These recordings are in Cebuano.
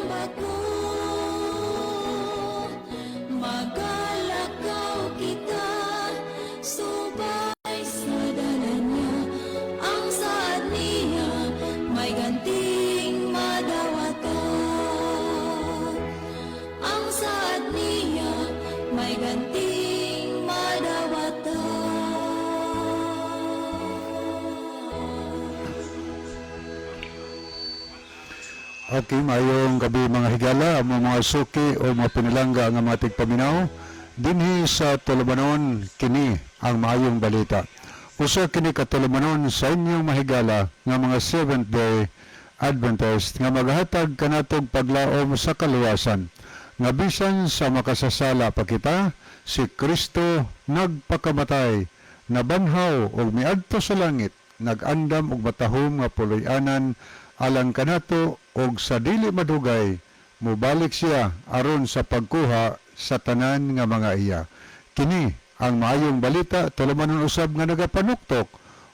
Bag-o. Magalakaw kita subay sa dalan niya. Ang saad niya may ganting madawatan. Ang saad niya may ganting madawatan. Okay, maayong gabi, mga higala, ang mga suki o mga pinilangga nga mga tigpaminaw dinhi sa Tulumanon, kini ang maayong balita. Usa kini ka tulumanon sa inyong mahigala nga mga Seventh Day Adventist nga maghatag kanatong paglaom sa kaluwasan. Nga bisan sa makasasala pa kita, si Kristo nagpakamatay, nabanhaw ug miadto sa langit, nag-andam og matahom nga puloy-anan alang kanato, og sa dili madugay mobalik siya aron sa pagkuha sa tanan nga mga iya. Kini ang maayong balita, tulumanon usab nga nagapanuktok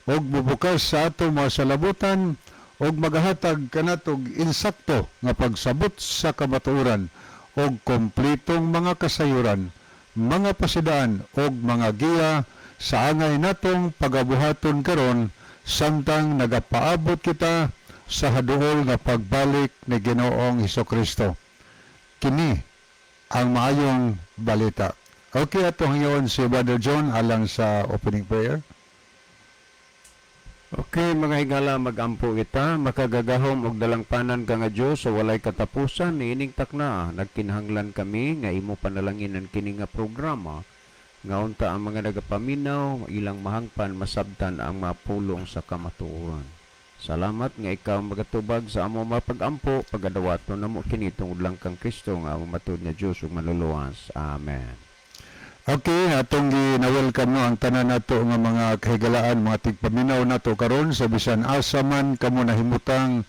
og mubukas sa ato mga salabutan og magahatag kanatog insakto nga pagsabot sa kamatuoran og kompletong mga kasayuran, mga pasidaan og mga giya sa angay natong pagabuhaton karon samtang nagapaabot kita sa haduol nga pagbalik ni Ginoong Hesukristo. Kini ang maayong balita. Okay, ato ngayon si Brother John alang sa opening prayer. Okay, mga higala, magampo kita. Makagagahom og dalangpanan ka nga Dios sa walay katapusan, niining takna nagkinahanglan kami nga imo panalanginan kini nga programa nga unta ang mga nagapaminaw ilang mahangpan masabtan ang mga pulong sa kamatuoran. Salamat nga ikaw magatubag sa amo mapagampo. Pagadawaton namo kini tungod lang kang Kristo nga amo matud nga Dios ug manluluwas. Amen. Okay, atong gina-welcome, no, ang tanan nato nga mga kahigalaan, mga tigpaminaw nato karon sa bisan asa man kamo nahimutang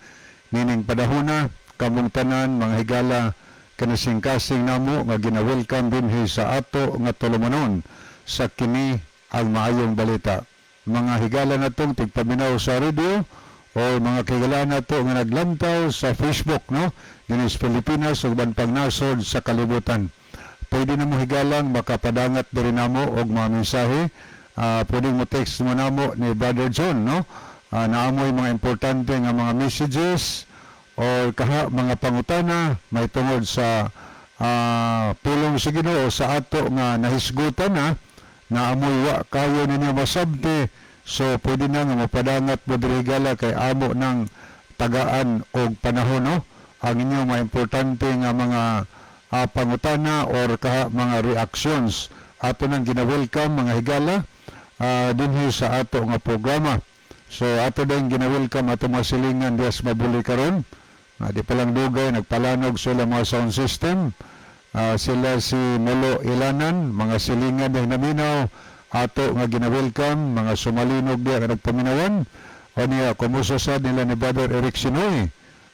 nining panahona. Kamong tanan, mga higala, kanasing-kasing namo nga gina-welcome dinhi sa ato nga tulumanon sa kini ang maayong balita. Mga higala natong tigpaminaw sa radio o mga kahigalaan nato nga naglantaw sa Facebook, no, dinhi sa Pilipinas ug uban pang nasod sa kalibutan. Pwede na mo, higalang, makapadangat diri namo og mga mensahe. Pwede mo text mo namo ni Brother John, no? Naamoy mga importante nga mga messages or kaha mga pangutana may tungod sa pulong sa Ginoo sa ato nga nahisgutan na naamoy wa kayo ninyo masabti. So pwede na nga mapadangat mo diri, higala, kay amo ng tagaan og panahon, no, ang inyong mga importante nga mga pangutana or kaha mga reactions. Ato nang gina-welcome, mga higala, dinhi sa ato nga programa. So ato din gina-welcome ato mga silingan diya sa Mabuli karon. Di pa lang dugay nagpalanog sila mga sound system. Sila si Melo Ilanan, mga silingan diya naminaw, ato nga gina-welcome, mga sumalinog diya nga nagpaminawan. O niya, kumusta sa nila ni Brother Eric Sinoy.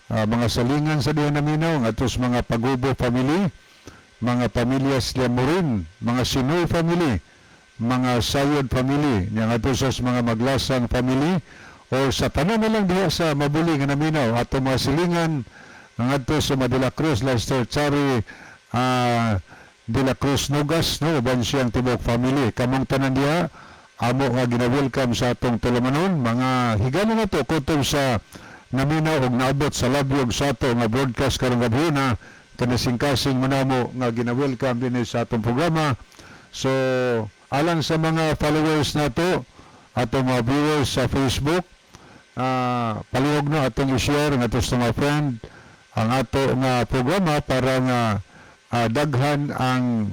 Mga salingan sa diya naminaw, ngadto sa mga Pagubo family, mga pamilya sila Morin, mga Sinoy family, mga Sayod family, niya ngadto sa mga Maglasang family, o sa tanan na lang diha sa Mabuli nga naminaw, ato mga silingan, ngadto sa Madela Cruz, Lester Chari, De La Cruz Nogas, no, uban siyang tibok family. Kamong tanan diha, amo nga gina-welcome sa atong tulumanon, mga higala na to, kutob sa naminaw og naabot sa labyog sa ato nga broadcast karong gabi na kanasing-kasing manamo nga gina-welcome din sa atong programa. So, alang sa mga followers nato, atong mga viewers sa Facebook, palihog, no, atong i-share ngadto sa mga friend ang ato nga programa para nga daghan ang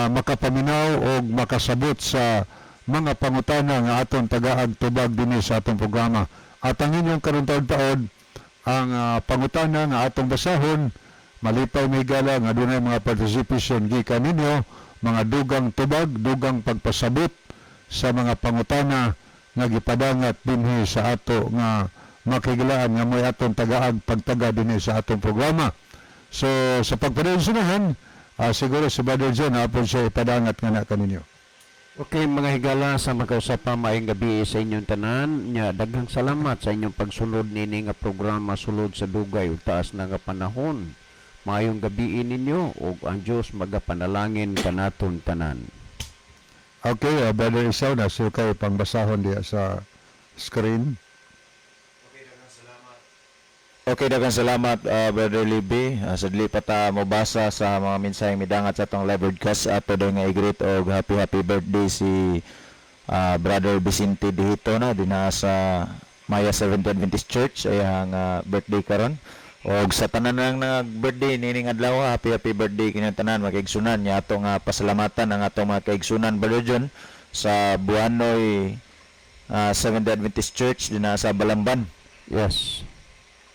makapaminaw o makasabot sa mga pangutana nga atong tagaag tubag dinhi sa atong programa. At ang inyong karon taod-taod ang pangutana nga atong basahon, malipay mi, higala, nga dunay mga participation gikan ninyo, mga dugang tubag, dugang pagpasabot sa mga pangutana nga gipadangat dinhi sa ato nga makigilaan nga mo'y atong tagaag pagtaga dinhi sa atong programa. So sa pagpadayon, siguro si Brother John hapon siya ipadangat nga na kaninyo. Okay, mga higala, sa makausap pa, maayong gabi sa inyong tanan. Nya daghang salamat sa inyong pagsunod nini nga programa sulod sa dugay ug taas na nga panahon. Maayong gabii ninyo ug ang Dios magapanalangin kanaton tanan. Okay, Brother Isaw, na kay pangbasahon diya sa screen. Okay, daghang salamat, Brother Libby. Sa dili pa ta mobasa sa mga mensaheng midangat sa atong live broadcast, ato daw nga i-greet og happy happy birthday si Brother Vicente Dihito na dinha sa Maya Seventh Adventist Church, ayang birthday karon. Og sa tanan nang nag-birthday nining adlaw, happy happy birthday kinyong tanan, mga kaigsunan. Nya ato nga pasalamatan ang atong mga kaigsunan, Brother John, sa Buanoy Seventh Adventist Church dinha sa Balamban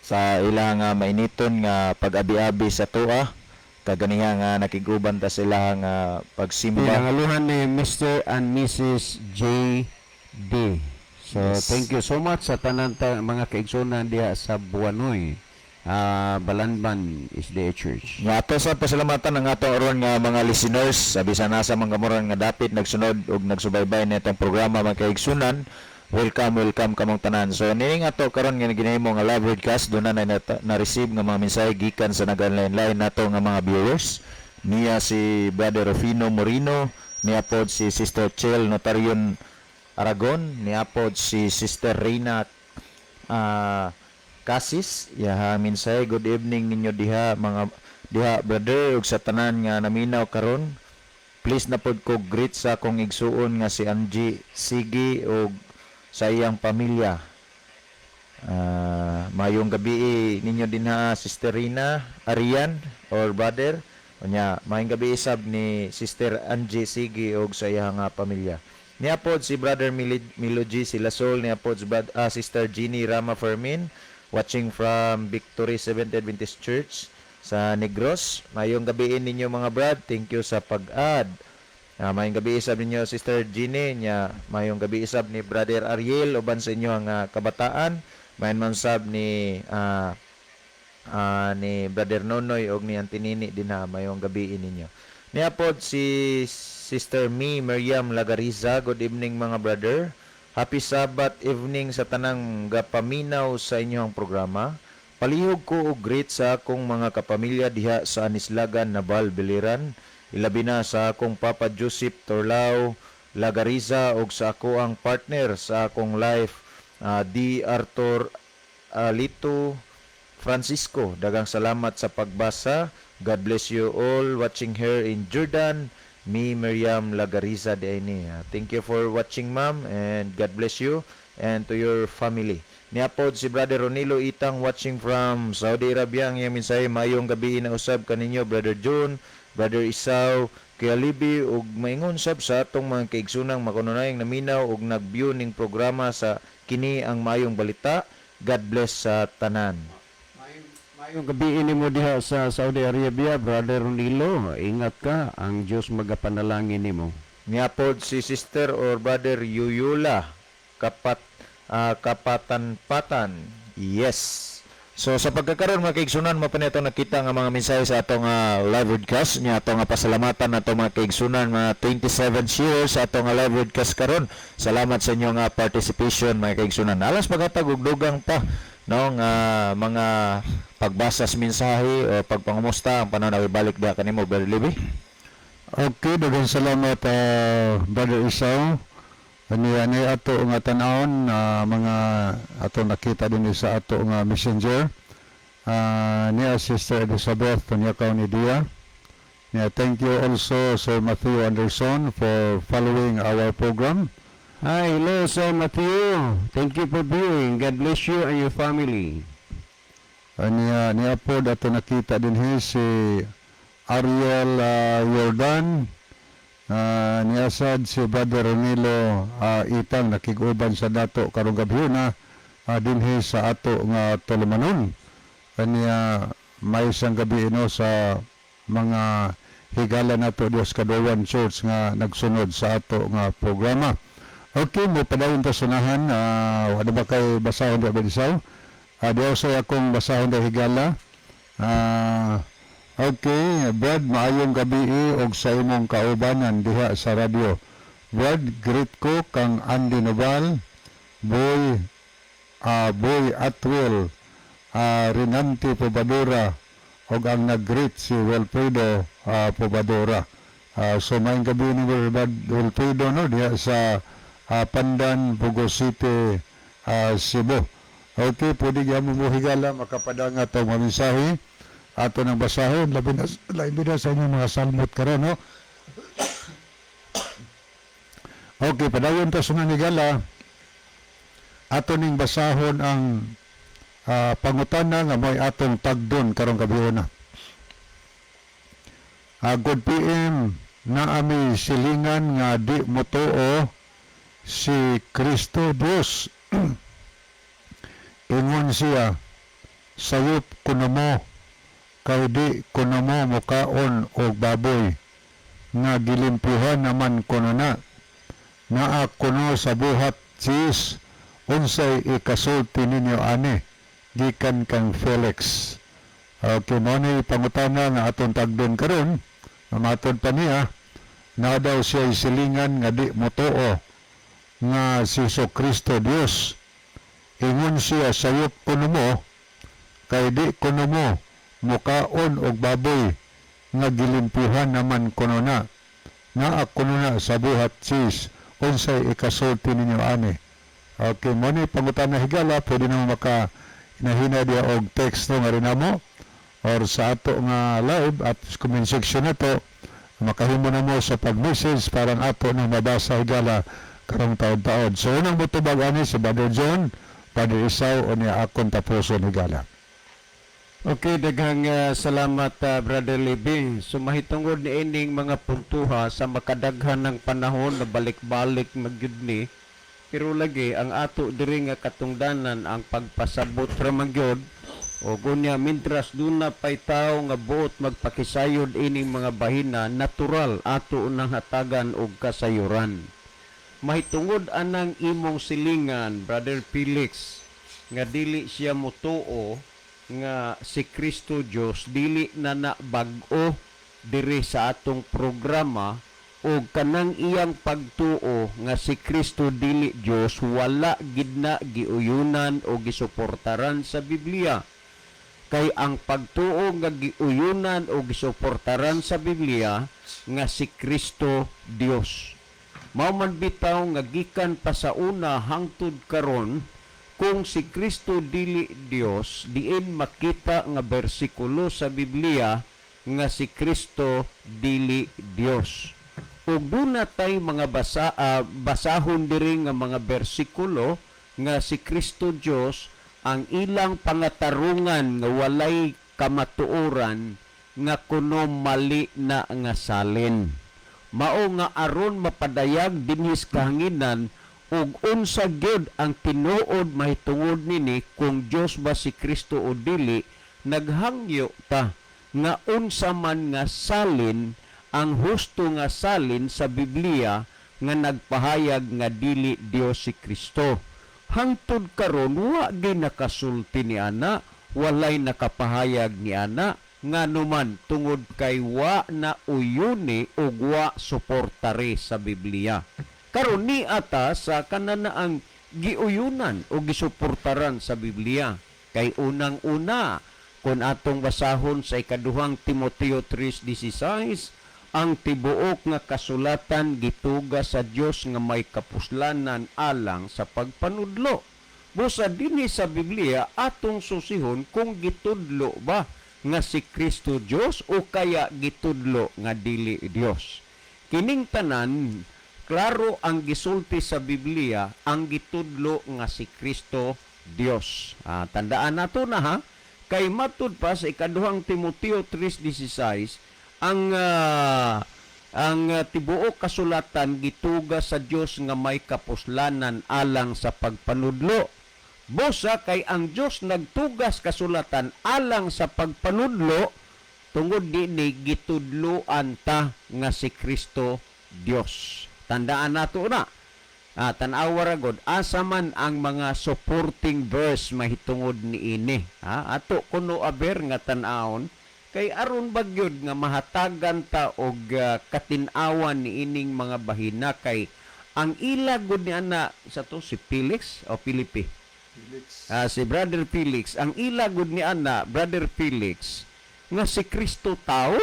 sa ilang mainiton nga pag-abi-abi sa tuwa kaganiha nga nakiguban ta sa ilang pagsimba. Pinangaluhan ni Mr. and Mrs. J.D. So, thank you so much sa tanan ta, mga kaigsunan diha sa Buanoy, Balanban SDA Church. Nga ato sa pasalamatan ang ato aron nga mga listeners sa bisan asa man kamoran nga dapit nagsunod ug nagsubaybay nitong programa, mga kaigsunan. Welcome, welcome kamong tanan. So nining ato karon nga ginahimo nga live broadcast, doon na na-receive nga mga mensahe gikan sa nag-online nato nga mga viewers. Niya si Brother Rufino Morino, niya pod si Sister Chel Notarion Aragon, niya pod si Sister Reina Casis, yaha mensahe: "Good evening ninyo diha, mga diha, brother, ug sa tanan nga naminaw karon. Please na pod ko greet sa akong igsuon nga si Angie Sigi ug sa iyang pamilya." Mayong gabi ninyo dinha, Sister Rina Arian or brother. Unya, maayong gabi isab ni Sister Angie Sigi og sa iyang nga pamilya. Niya pod si Brother Milo G Silasol, niya pod si Sister Jeannie Rama Fermin watching from Victory Seventh Adventist Church sa Negros. Mayong gabi ninyo, mga brad. Thank you sa pag-add. Mayong gabi isab ninyo, Sister Jeannie, nya mayong gabi isab ni Brother Ariel uban sa inyo ang kabataan. Mayon man sab ni Brother Nonoy og ni Auntie Nini dinha, mayong gabi ninyo. Niya pod si Sister Mi Miriam Lagariza: "Good evening, mga brother. Happy Sabbath evening sa tanang gapaminaw sa inyong programa. Palihog ko og greet sa akong mga kapamilya diha sa Anislagan, Nabal, Biliran. Ilabi na sa akong Papa Joseph Torlao Lagariza og sa ako ang partner sa akong life, D. Arthur Alito Francisco. Daghang salamat sa pagbasa. God bless you all watching here in Jordan. Me, Miriam Lagariza de ini." Thank you for watching, ma'am, and God bless you and to your family. Niya pod si Brother Ronilo Itang watching from Saudi Arabia. Ang iyang mensahe: "Mayong gabi na usab kaninyo, Brother John, Brother Isaw, Kuya Libi ug maingon sab sa atong mga kaigsunang makununayang naminaw ug nag-view ning programa sa Kini ang Maayong Balita. God bless sa tanan." Maayong gabi nimo diha sa Saudi Arabia, Brother Ronilo. Ingat ka, ang Dios magapanalangin nimo. Niya pod si Sister or Brother Yuyula Kapatanpatan. Yes. So sa pagkakaroon, mga kaigsunan, mao pa nato nakita nga mga mensahe sa atong live broadcast. Nya atong nga pasalamatan nato, mga kaigsunan, mga 27 shares sa atong live broadcast karon. Salamat sa inyong participation, mga kaigsunan. Alas paghatag og dugang pa, no, nga mga pagbasa sa mensahe o pagpangumusta ang panahon na ibalik diha kanimo, Brother Libby. Okay, daghang salamat, Brother Isaw. Ani ani ato nga tan-awon na mga ato nakita din sa ato nga Messenger. Niya Sister Elizabeth Tunyakaw ni Dia. Niya, thank you also, Sir Matthew Anderson, for following our program. Hi, hello, Sir Matthew. Thank you for viewing. God bless you and your family. Niya niya po ato nakita din si Ariel Jordan. Niya sad si Brother Ronilo Itang nakig-uban sa dato karong gabi na dinhi sa ato nga tulumanon. Kanya may isang gabi ino sa mga higala nato Dios Kaduwan Church nga nagsunod sa ato nga programa. Okay, mo padayon ta sunahan. Wala ba kay basahon di ba? Diyaw sa akong basahon da higala. Okay, Brad, maayong gabi og sa imong kaubanan diha sa radyo. Brad, greet ko kang Andy Noval, Boy Atwell, Renante Pobadora, Ug ang nag-greet si Wilfredo Pobadora. So maayong gabii ni Wilfredo, no, diha sa Pandan, Bogo City, Cebu. Okay, pwede gyud mo, higala, makapadangat ang mga mensahe ato nang basahon, labi na sa inyong mga salmot karon, no. Okay, padayon ta sa mga higala, ato ning basahon ang pangutana nga may atong tagdon karong gabiuna. Good PM, naa mi silingan nga di motuo si Kristo Dios. Ingon siya, sayop kuno mo kay di kuno mo mukaon og baboy nga gilimpihan naman kuno na. Naa kuno sa buhat cheese. Unsay ikasulti ninyo ani? Gikan kang Felix. Okay, mao ni pangutana nga atong tagdon karon. Matod pa niya, na daw siya silingan nga di motuo nga si Kristo Dios. Ingon siya, sayop kuno mo kay di kuno mo mukaon og baboy nga gilimpihan naman kuno na. Naa kuno na sa buhat cheese. Unsay ikasulti ninyo ani? Okay, mao ni pangutana, higala, pwede na mo maka hinahina diya og text, no, nga rin mo or sa ato nga live at comment section na to, makahimo na mo sa pag-message parang ato na mabasa, higala, karong taon-taon. So unang motubag ani si Brother John, Brother Isaw, o niya akon tapuson, higala. Okay, daghang salamat, Brother Libby. So mahitungod ni ining mga puntuha sa makadaghan ng panahon na balik-balik magyud ni. Pero lagi ang ato diri nga katungdanan ang pagpasabot ra magyud o gunya mintras duna pay tawo nga buot magpakisayod ining mga bahina, natural ato nang hatagan og kasayuran. Mahitungod anang imong silingan, Brother Felix, nga dili siya motuo nga si Kristo Dios, dili na na bag-o diri sa atong programa, o kanang iyang pagtuo nga si Kristo dili Dios, wala gid na giuyunan o gisuportaran sa Biblia, kay ang pagtuo nga giuyunan o gisuportaran sa Biblia nga si Kristo Dios. Mao man bitaw nga gikan pa sa una hangtod karon, kung si Kristo dili Dios, diin makita nga bersikulo sa Biblia nga si Kristo dili Dios? Ug duna tay mga basahon diri nga mga bersikulo nga si Kristo Dios, ang ilang pangatarungan nga walay kamatuoran nga kuno mali na nga salin. Mao nga aron mapadayag dinhis kahanginan ug unsa gyud ang tinuod mahitungod nini, kung Dios ba si Kristo o dili, naghangyo ta nga unsa man nga salin ang husto nga salin sa Biblia nga nagpahayag nga dili Dios si Kristo. Hangtod karon wa gyud nakasulti ni ana, walay nakapahayag ni ana, nganuman tungod kay wa na uyuni ug wa suportare sa Biblia. Karon ni ata sa kananaang giuyunan o gisuportaran sa Biblia, kay unang-una, kung atong basahon sa ikaduhang Timoteo 3:16, ang tibuok nga kasulatan gituga sa Dios nga may kapuslanan alang sa pagpanudlo. Busa dinhi sa Biblia atong susihon kung gitudlo ba nga si Kristo Dios o kaya gitudlo nga dili Dios. Kining tanan klaro ang gisulti sa Biblia, ang gitudlo nga si Kristo Dios. Tandaan nato na ha, kay matud pa sa ikaduhang Timoteo 3:16, ang tibuok kasulatan gituga sa Dios nga may kapuslanan alang sa pagpanudlo. Busa kay ang Dios nagtugas kasulatan alang sa pagpanudlo, tungod dinhi gitudloan ta nga si Kristo Dios. Tandaan nato na. Tan-awa ra gud asa man ang mga supporting verse mahitungod niini. Ha? Ato kuno aber nga tan-awon kay aron bagyod nga mahatagan ta og katin-awan niining mga bahina, kay ang ila gud ni ana sa to si Felix o Filipe. Si Brother Felix, ang ila gud ni ana, Brother Felix, nga si Kristo tao.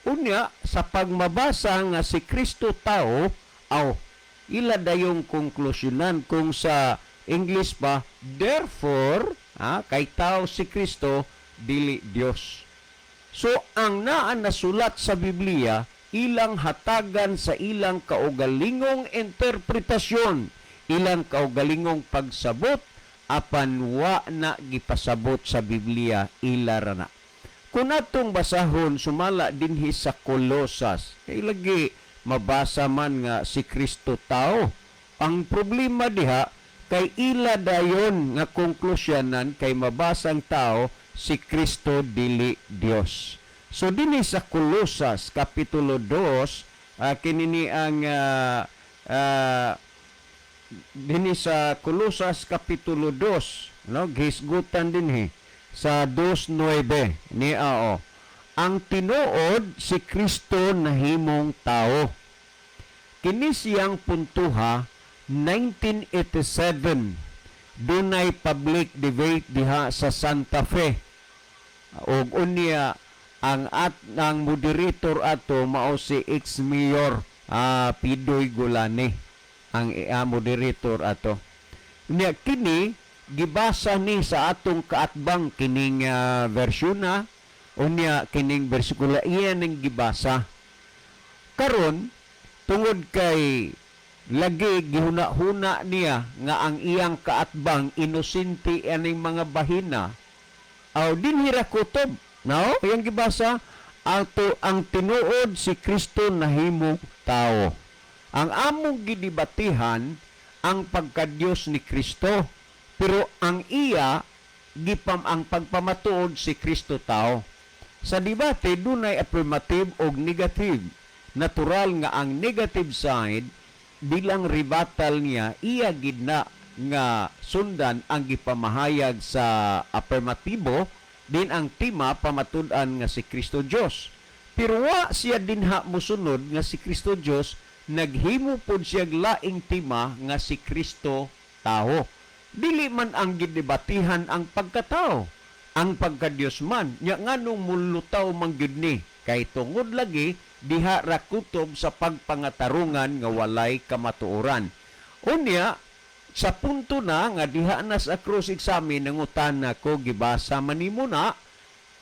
Unya sa pagmabasa nga si Kristo tao, aw ila dayong konklusyonan kung sa English pa, therefore, kay tao si Kristo, dili Dios. So ang naa nasulat sa Biblia, ilang hatagan sa ilang kaugalingong interpretasyon, ilang kaugalingong pagsabot, apan wa na gipasabot sa Biblia, ila ra na. Kung atong basahon sumala dinhi sa Kolosas, kay lagi mabasa man nga si Kristo tao. Ang problema diha kay ila dayon nga konklusyonan kay mabasang tao si Kristo dili Dios. So dinhi sa Kolosas kapitulo 2, kini ni ang dinhi sa Kolosas kapitulo 2, no, gihisgutan dinhi sa 2:9 ni ao. Ang tinuod, si Kristo nahimong tao. Kini siyang puntuha 1987, dunay public debate diha sa Santa Fe. Og unya ang at ang moderator ato mao si ex-mayor Pidoy Gulani ang moderator ato. Unya kini gibasa ni sa atong kaatbang kining bersyon na, unya kining bersikulo iya ning gibasa. Karon tungod kay lagi gihuna-huna niya nga ang iyang kaatbang inosente aning mga bahina, aw dinhi ra kutob no iyang gibasa ato ang tinuod, si Kristo nahimo tao. Ang among gidibatihan ang pagkadiyos ni Kristo, pero ang iya gipam ang pagpamatuod si Kristo tao. Sa debate dunay affirmative og negative. Natural nga ang negative side bilang rebuttal niya, iya gid na nga sundan ang gipamahayag sa affirmatibo din ang tema pamatud-an nga si Kristo Dios. Pero wa siya dinha mosunod nga si Kristo Dios, naghimo pod siya laing tema nga si Kristo tao. Dili man ang gidebatihan ang pagkatao, ang pagkadiyos man. Nya nganong mulutaw man gyud ni? Kay tungod lagi diha ra kutob sa pagpangatarungan nga walay kamatuoran. Unya sa punto na nga diha na sa cross examine, nangutana ko, gibasa man nimo na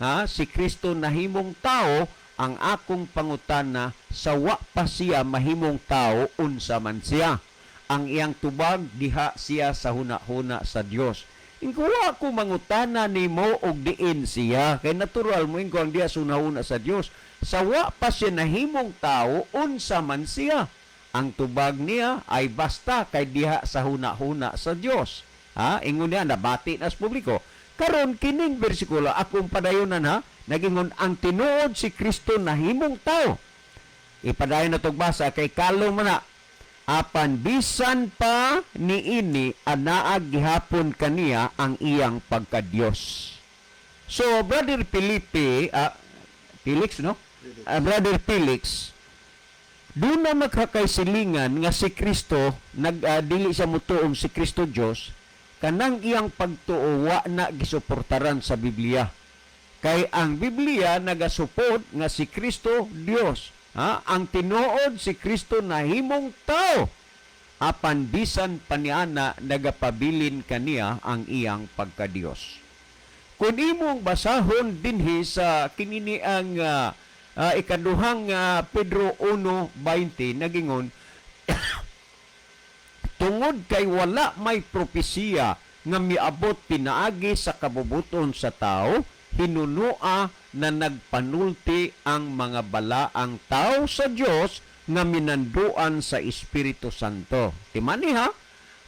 ha, si Kristo nahimong tao. Ang akong pangutana, sa wa pa siya mahimong tao, unsa man siya? Ang iyang tubag, diha siya sa huna-huna sa Dios. Ingko wa ko mangutana nimo og diin siya kay natural mo ingko ang diha sa huna-huna sa Dios. Sa wa pa siya nahimong tao, unsa man siya? Ang tubag niya ay basta kay diha sa huna-huna sa Dios. Ha, ingon niya, nabati na sa publiko. Karon kining bersikulo akong padayonan ha, nagingon ang tinuod, si Kristo nahimong tao. Ipadayon na tog basa kay kalong man na. Apan bisan pa niini, anaa gihapon kaniya ang iyang pagkadiyos. So Brother Felipe, Felix no? Brother Felix, doon na magkakaysilingan nga si Kristo nag dili siya mutuong si Kristo Dios, kanang iyang pagtuo wa na gisuportaran sa Biblia. Kay ang Biblia nagasupod nga si Kristo Dios. Ha? Ang tinuod, si Kristo nahimong tao. Apan bisan pa niana, nagapabilin kaniya ang iyang pagkadiyos. Kung imong basahon dinhi sa kinini ang ikaduhang Pedro 1:20, nagingon, tungod kay wala may propesiya nga miabot pinaagi sa kabubuton sa tao, hinunua na nagpanulti ang mga balaang tao sa Dios nga minanduan sa Espiritu Santo. Timani ha,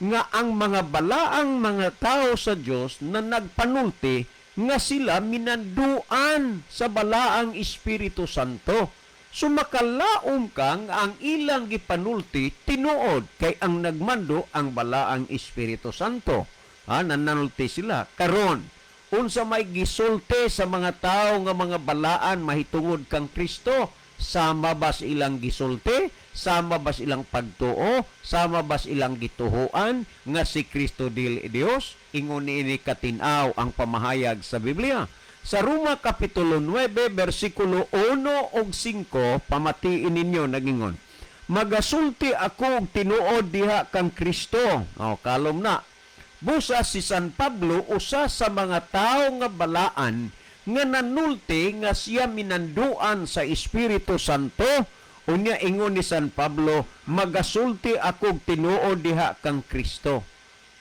nga ang mga balaang mga tao sa Dios na nagpanulti nga sila minanduan sa balaang Espiritu Santo. So makalaom kang ang ilang gipanulti tinuod kay ang nagmando ang balaang Espiritu Santo. Ha, nananulti sila. Karon, unsa may gisulte sa mga tao nga mga balaan mahitungod kang Kristo? Sama ba sa ilang gisulti? Sama ba sa ilang pagtuo? Sama ba sa ilang gituhuan nga si Kristo dili Dios? Ingon niini katin-aw ang pamahayag sa Biblia. Sa Roma Kapitulo 9, versikulo 1 ug 5, pamatiin ninyo nagingon: "Magasulti ako og tinuod diha kang Kristo." O, kalom na. Busa si San Pablo usa sa mga tao nga balaan nga nanulti nga siya minanduan sa Espiritu Santo. Unya ingon ni San Pablo, "Magasulti ako og tinuod diha kang Kristo."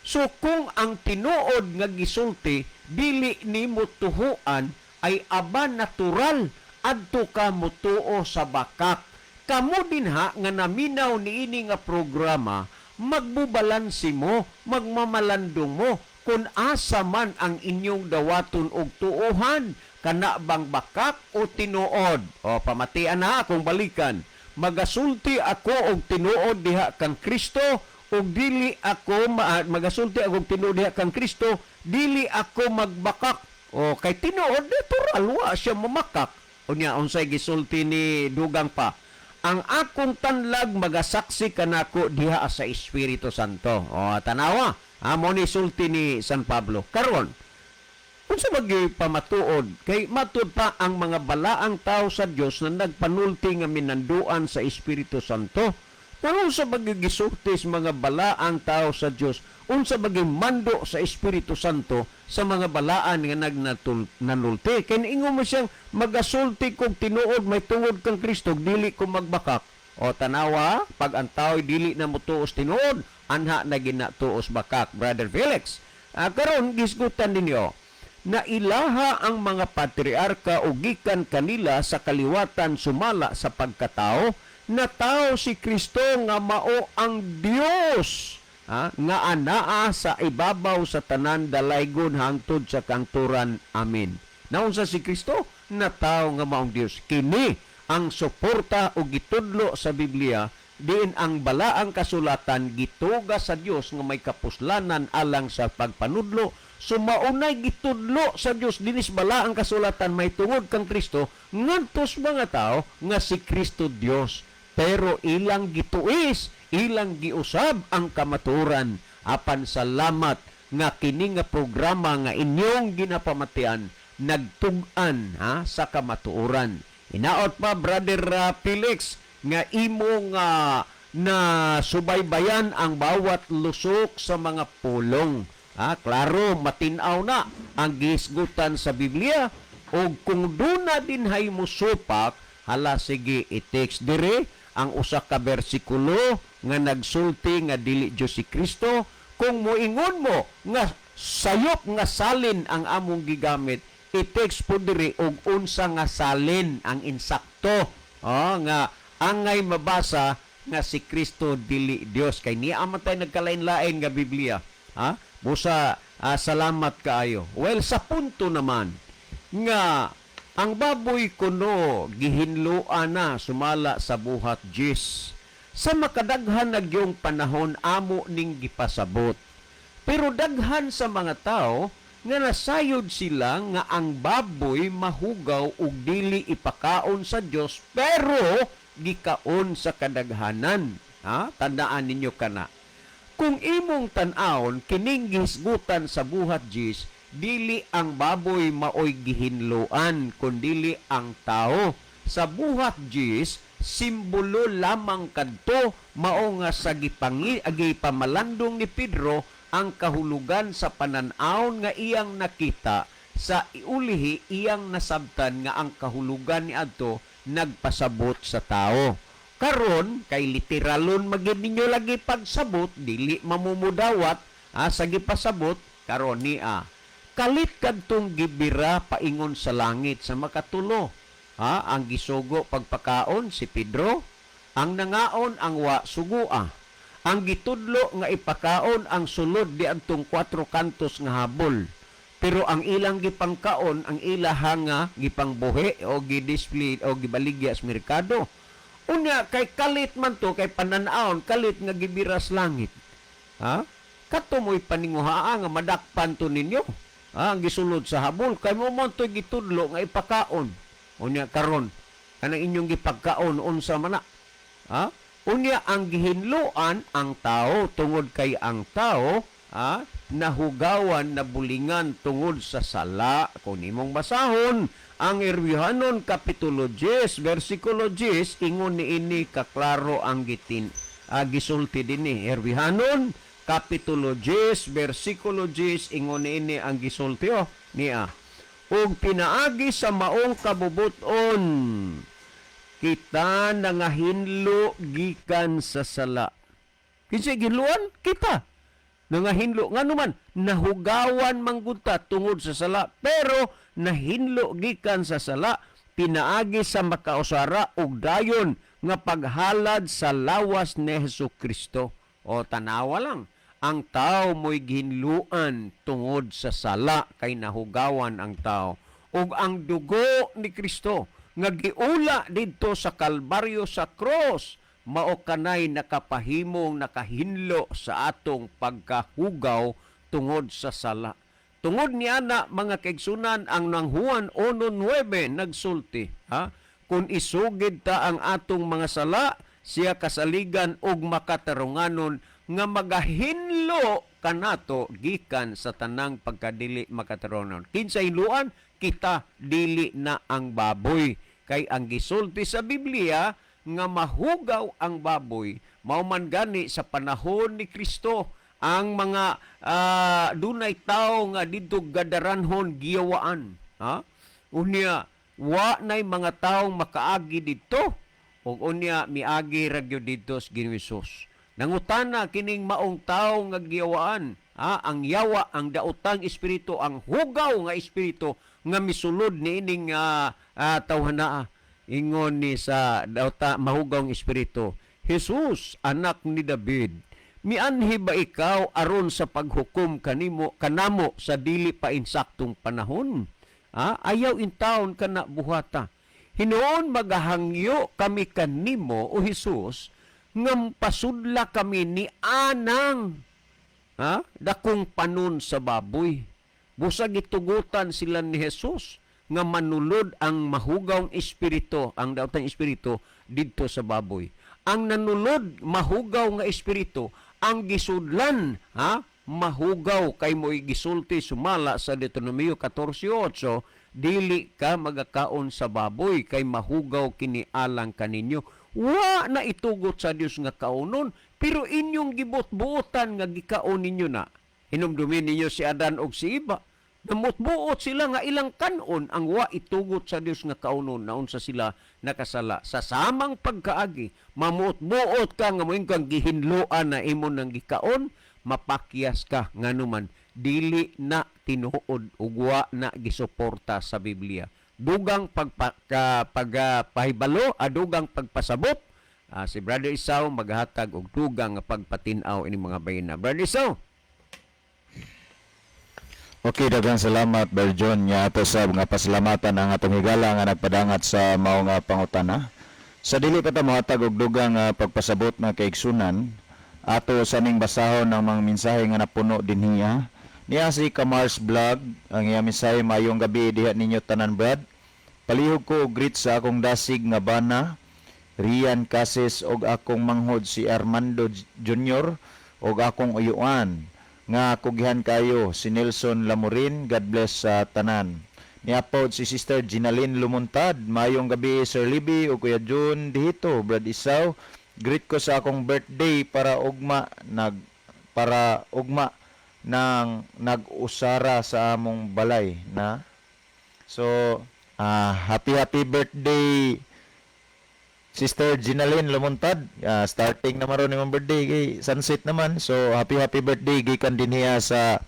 So kung ang tinuod nga gisulti dili nimo tuhuan ay aba natural adto ka mutuo sa bakak. Kamo dinha nga naminaw niini nga programa, magbubalansi mo, magmamalandong mo kung asa man ang inyong dawaton og tuohan, kana bang bakak o tinuod. O, pamatian na akong balikan. "Magasulti ako og tinuod diha kang Kristo ug dili ako magasulti ako og tinuod diha kang Kristo, dili ako magbakak." O kay tinuod, natural wa siya mamakak. Unya unsay gisulti ni dugang pa? "Ang akong tanlag magasaksi kanako diha sa Espiritu Santo." O, tanawa. Amo ni sulti ni San Pablo. Karon, unsa magyuy pamatuod kay matud pa ang mga balaang tao sa Dios na nagpanulti nga minanduan sa Espiritu Santo? Pero unsa ba gisulti sa mga balaang tao sa Dios? Unsa ba mando sa Espiritu Santo sa mga balaan nga nanulti? Kay ingon mo siyang magasulti kog tinuod may tungod kang Kristo, dili ko magbakak. O, tanawa, pag ang tao dili na motuos tinuod, anha na ginatuos bakak, Brother Felix. Karon gisgutan ninyo na ilaha ang mga patriarka o gikan kanila sa kaliwatan sumala sa pagkatao na tao si Kristo nga mao ang Dios, ha, nga anaa sa ibabaw sa tanan, dalaygon hangtod sa kangturan. Amen. Naunsa si Kristo na tao nga maong Dios? Kini ang suporta o gitudlo sa Biblia diin ang balaang kasulatan gituga sa Dios nga may kapuslanan alang sa pagpanudlo. So maunay gitudlo sa Dios dinis balaang kasulatan may tungod kang Kristo ngadto sa mga tao nga si Kristo Dios, pero ilang gituis, ilang giusab ang kamaturan. Apan salamat nga kini nga programa nga inyong ginapamatian nagtug-an, ha, sa kamatuoran. Hinaot pa, Brother Felix, nga imo nga na subaybayan ang bawat lusok sa mga pulong. Ha, klaro, matinaw na ang gisgutan sa Biblia o kung duna dinhay mo supak, hala sige, i-text dire ang usa ka bersikulo nga nagsulti nga dili Dios si Kristo. Kung moingon mo nga sayop nga salin ang among gigamit, i-text po diri og unsa nga salin ang insakto, oh, nga angay mabasa nga si Kristo dili Dios, kay niya man tay nagkalain-lain nga Biblia, ha. Busa salamat kaayo. Well, sa punto naman nga ang baboy kuno gihinloan na sumala sa Buhat 10, sa makadaghan nagyong panahon amo ning gipasabot, pero daghan sa mga tao nga nasayod sila nga ang baboy mahugaw ug dili ipakaon sa Dios, pero gikaon sa kadaghanan. Ha, tandaan ninyo kana. Kung imong tan-awon kining gihisgutan sa Buhat 10, dili ang baboy maoy gihinloan kundili ang tao. Sa Buhat 10, simbolo lamang kadto, mao nga sa gipamalandong ni Pedro ang kahulugan sa panan-awon nga iyang nakita sa ulihi iyang nasabtan nga ang kahulugan ni adto nagpasabot sa tao. Karon kay literalon magid ninyo lagi pagsabot, dili mamumudawat, sa gipasabot karon niya. Kalit kadtong gibira paingon sa langit sa makatulo. Ha, ang gisugo pagpakaon si Pedro, ang nangaon ang wa sugua. Ang gitudlo nga ipakaon ang sulod di antong 4 kantos nga habol. Pero ang ilang gipangkaon, ang ilaha nga gipangbuhi o gi-display o gibaligya sa merkado. Unya kay kalit man to kay pananawon kalit nga gibiras langit. Ha? Kato mo'y paninguhaa nga madakpan to ninyo. Ha? Ang gisulod sa habol kay mo man to'y gitudlo nga ipakaon. Unya karon kanang inyong gipagkaon unsa man na? Ha? Unya ang gihinloan ang tao tungod kay ang tao, ha, Nahugawan, nabulingan tungod sa sala. Kung nimong basahon ang Erwihanon Kapitulo 10 versikulo 10, ingon niini kaklaro ang gitin gisulti dinhi. Erwihanon Kapitulo 10 versikulo 10, ingon niini ang gisulti, oh, niya: "Ug pinaagi sa maong kabubuton kita nangahinlo gikan sa sala." Kinsa ginluan? Kita. Nangahinlo. Ngano man, nahugawan manggud ta tungod sa sala. Pero nahinlo gikan sa sala pinaagi sa makausara ug dayon nga paghalad sa lawas ni Hesus Kristo. O tanawa lang. Ang tao mo'y gihinluan tungod sa sala kay nahugawan ang tao. Ug ang dugo ni Kristo nga giula didto sa Kalbaryo, sa cross, mao kanay nakapahimong nakahinlo sa atong pagkahugaw tungod sa sala. Tungod niana, mga kaigsunan, ang nang Juan 1:9 nagsulti, ha? Kung isugid ta ang atong mga sala, siya kasaligan og makatarunganon nga magahinlo kanato gikan sa tanang pagkadili makatarunganon. Kinsa hinluan? Kita, dili na ang baboy. Kay ang gisulti sa Biblia nga mahugaw ang baboy, mao man gani sa panahon ni Kristo ang mga dunay tao nga didto Gadaranhon giyawaan, ha? Unya wa nay mga taong makaagi didto ug unya miagi ra gyud didto sa Ginoong Hesus. Nangutana kining maong tao nga giyawaan, ha? Ang yawa, ang daotang espiritu, ang hugaw nga espiritu nga misulod niining tawhanaa. Ingon ni sa daota mahugaw nga espiritu, "Jesus, anak ni David, mianhi ba ikaw aron sa paghukom kanimo kanamo sa dili pa insaktong panahon? Ha? Ayaw intawon kana buhata." "Hinuon magahangyo kami kanimo, o Jesus, nga pasudla kami ni anang, ha, dakong panon sa baboy." Busag gitugutan sila ni Jesus nga manulod ang mahugawng espiritu, ang daotang espiritu didto sa baboy. Ang nanulod mahugaw nga espiritu, ang gisudlan, ha, mahugaw kay mo'y gisulti sumala sa Deuteronomio 14:8, dili ka magakaon sa baboy kay mahugaw kini alang kaninyo. Wa na itugot sa Dios nga kaunon, pero inyong gibot-buotan nga gikaon ninyo na. Hinumdumin ninyo si Adan og si Eva. Namutbuot sila nga ilang kanon ang wa itugot sa Dios nga kaunon, naunsa sila? Nakasala. Sa samang pagkaagi, mamuot-buot ka nga moingon kang gihinloan na imo nang gikaon, mapakyas ka, nganuman dili na tinuod ug wa na gisuporta sa Biblia. Dugang pagpahibalo, dugang pagpasabot, si Brother Isao maghatag og dugang nga pagpatin-aw ini mga bayina. Brother Isao. Okay, daghang salamat, Berjon. Nga ato sab nga pasalamatan ang atong higala nga nagpadangat sa mao nga pangutana. Sa dili pa ta mohatag og dugang nga pagpasabot nga kaigsunan, ato saning basahon ang mga mensahe nga napuno dinhiya. Niya si Kamars Vlog, ang iya mensahe: "Mayong gabi diha ninyo tanan, brad. Palihog ko og greet sa akong dasig nga bana, Rian Cases, og akong manghod si Armando Jr. og akong uyuan nga kugihan kayo si Nelson Lamurin. God bless sa tanan." Niapod si Sister Ginaline Lumuntad: "Mayong gabi, Sir Libby o Kuya Jun dihito, Brad Isaw. Greet ko sa akong birthday para ugma nang nag-usara sa among balay na." So happy happy birthday, Sister Ginaline Lumuntad. Starting naman ron imong birthday kay sunset naman. So happy happy birthday gikan dinhiya sa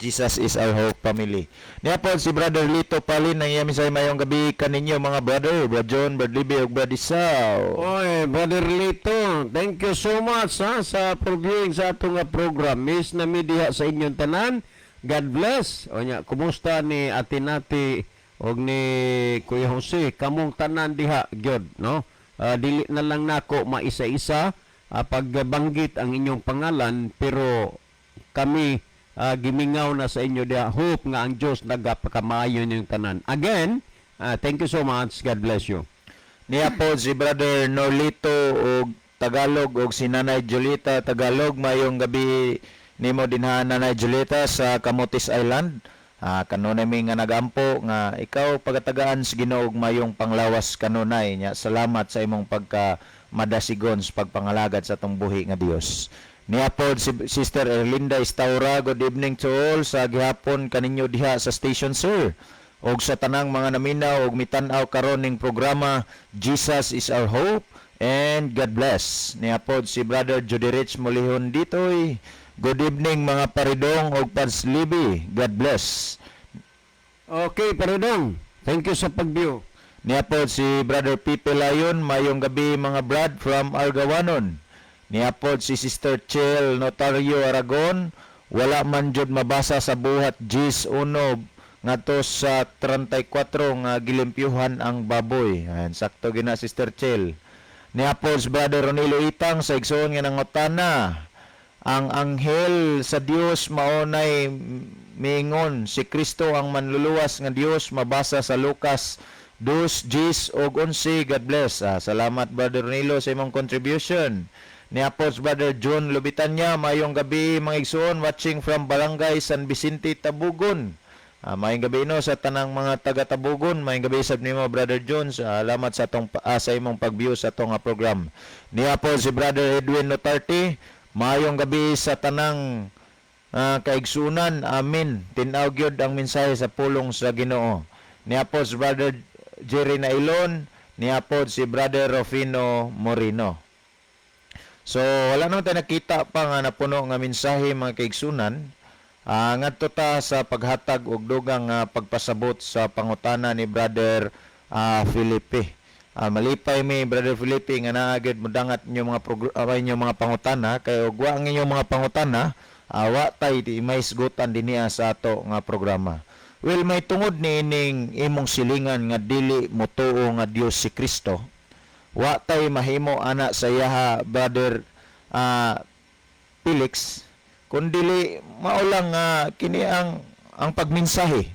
Jesus is Our Hope family. Niya po si Brother Lito Palin, ang iya mensahe: "Mayong gabi kaninyo mga brother, Brad John, Brad Libby ug Brad Isaw." Oy, Brother Lito, thank you so much, ha, sa pag-viewing sa atong nga program. Miss na mi diha sa inyong tanan. God bless. O nya, kumusta ni Ate Nati og ni Kuya Jose? Kamong tanan diha gyud, no? Dili na lang nako maisa-isa pagbanggit ang inyong pangalan, pero kami gimingaw na sa inyo diha. Hope nga ang Dios nagapakamayo ninyong tanan. Again, thank you so much. God bless you. Niya po si Brother Norlito og Tagalog og si Nanay Julita Tagalog: "Mayong gabi nimo dinha, Nanay Julieta, sa Camotes Island. Kanunay mi nga nagampo nga ikaw pagatagaan sa Ginoo og mayong panglawas kanunay nya. Salamat sa imong pagka madasigon sa pagpangalagad sa atong buhi nga Dios. Niya pod si Sister Erlinda Estaura, "Good evening to all sa gihapon kaninyo diha sa station, sir. Og sa tanang mga naminaw og mitan-aw karon ning programa Jesus is Our Hope and God bless." Niya pod si Brother Judy Rich Mulihon ditoy. "Good evening, mga paridong og padslibi. God bless." Okay, Paridong. Thank you sa pag-view. Niya pod si Brother Pipe Layon, "Mayong gabi, mga brad from Argawanon." Niya pod si Sister Chel Notario Aragon, "Wala man jud mabasa sa Buhat Diyes 1 ngadto sa 34 nga gilimpyuhan ang baboy." Ayan, sakto gina, Sister Chel. Niya pod si Brother Ronilo Itang sa igsoon nga nangutana, "Ang anghel sa Dios maunay miingon si Kristo ang manluluwas nga Dios, mabasa sa Lucas 2:10 og 11. God bless." Salamat, Brother Ronilo, sa imong contribution. Ni Apos Brother John Lubitanya, "Mayong gabi, mga igsoon, watching from Barangay San Vicente, Tabugon." Mayong gabi no sa tanang mga taga Tabugon. Mayong gabi sab nimo, Brother John. Salamat sa imong pag-view sa atong program. Niya po si Brother Edwin Notarte, "Mayong gabi sa tanang kaigsunan. Amen. Tin-aw gyud ang mensahe sa pulong sa Ginoo." Niya po si Brother Jerry Nailon, niya po si Brother Rufino Moreno. So wala naman tayo nakita pa nga napuno nga mensahe, mga kaigsunan. Ngadto ta sa paghatag og dugang nga pagpasabot sa pangutana ni Brother Felipe. Malipay mi, Brother Felipe, nga naa gyud modangat inyong inyong mga pangutana, kay og wa ang inyong mga pangutana, wa tay di may isgutan dinhiha sa ato nga programa. Well, may tungod ni ining imong silingan nga dili motuo nga Dios si Kristo, wa tay mahimo ana sa iyaha, Brother Felix, kundili mao lang nga kini ang pagmensahe.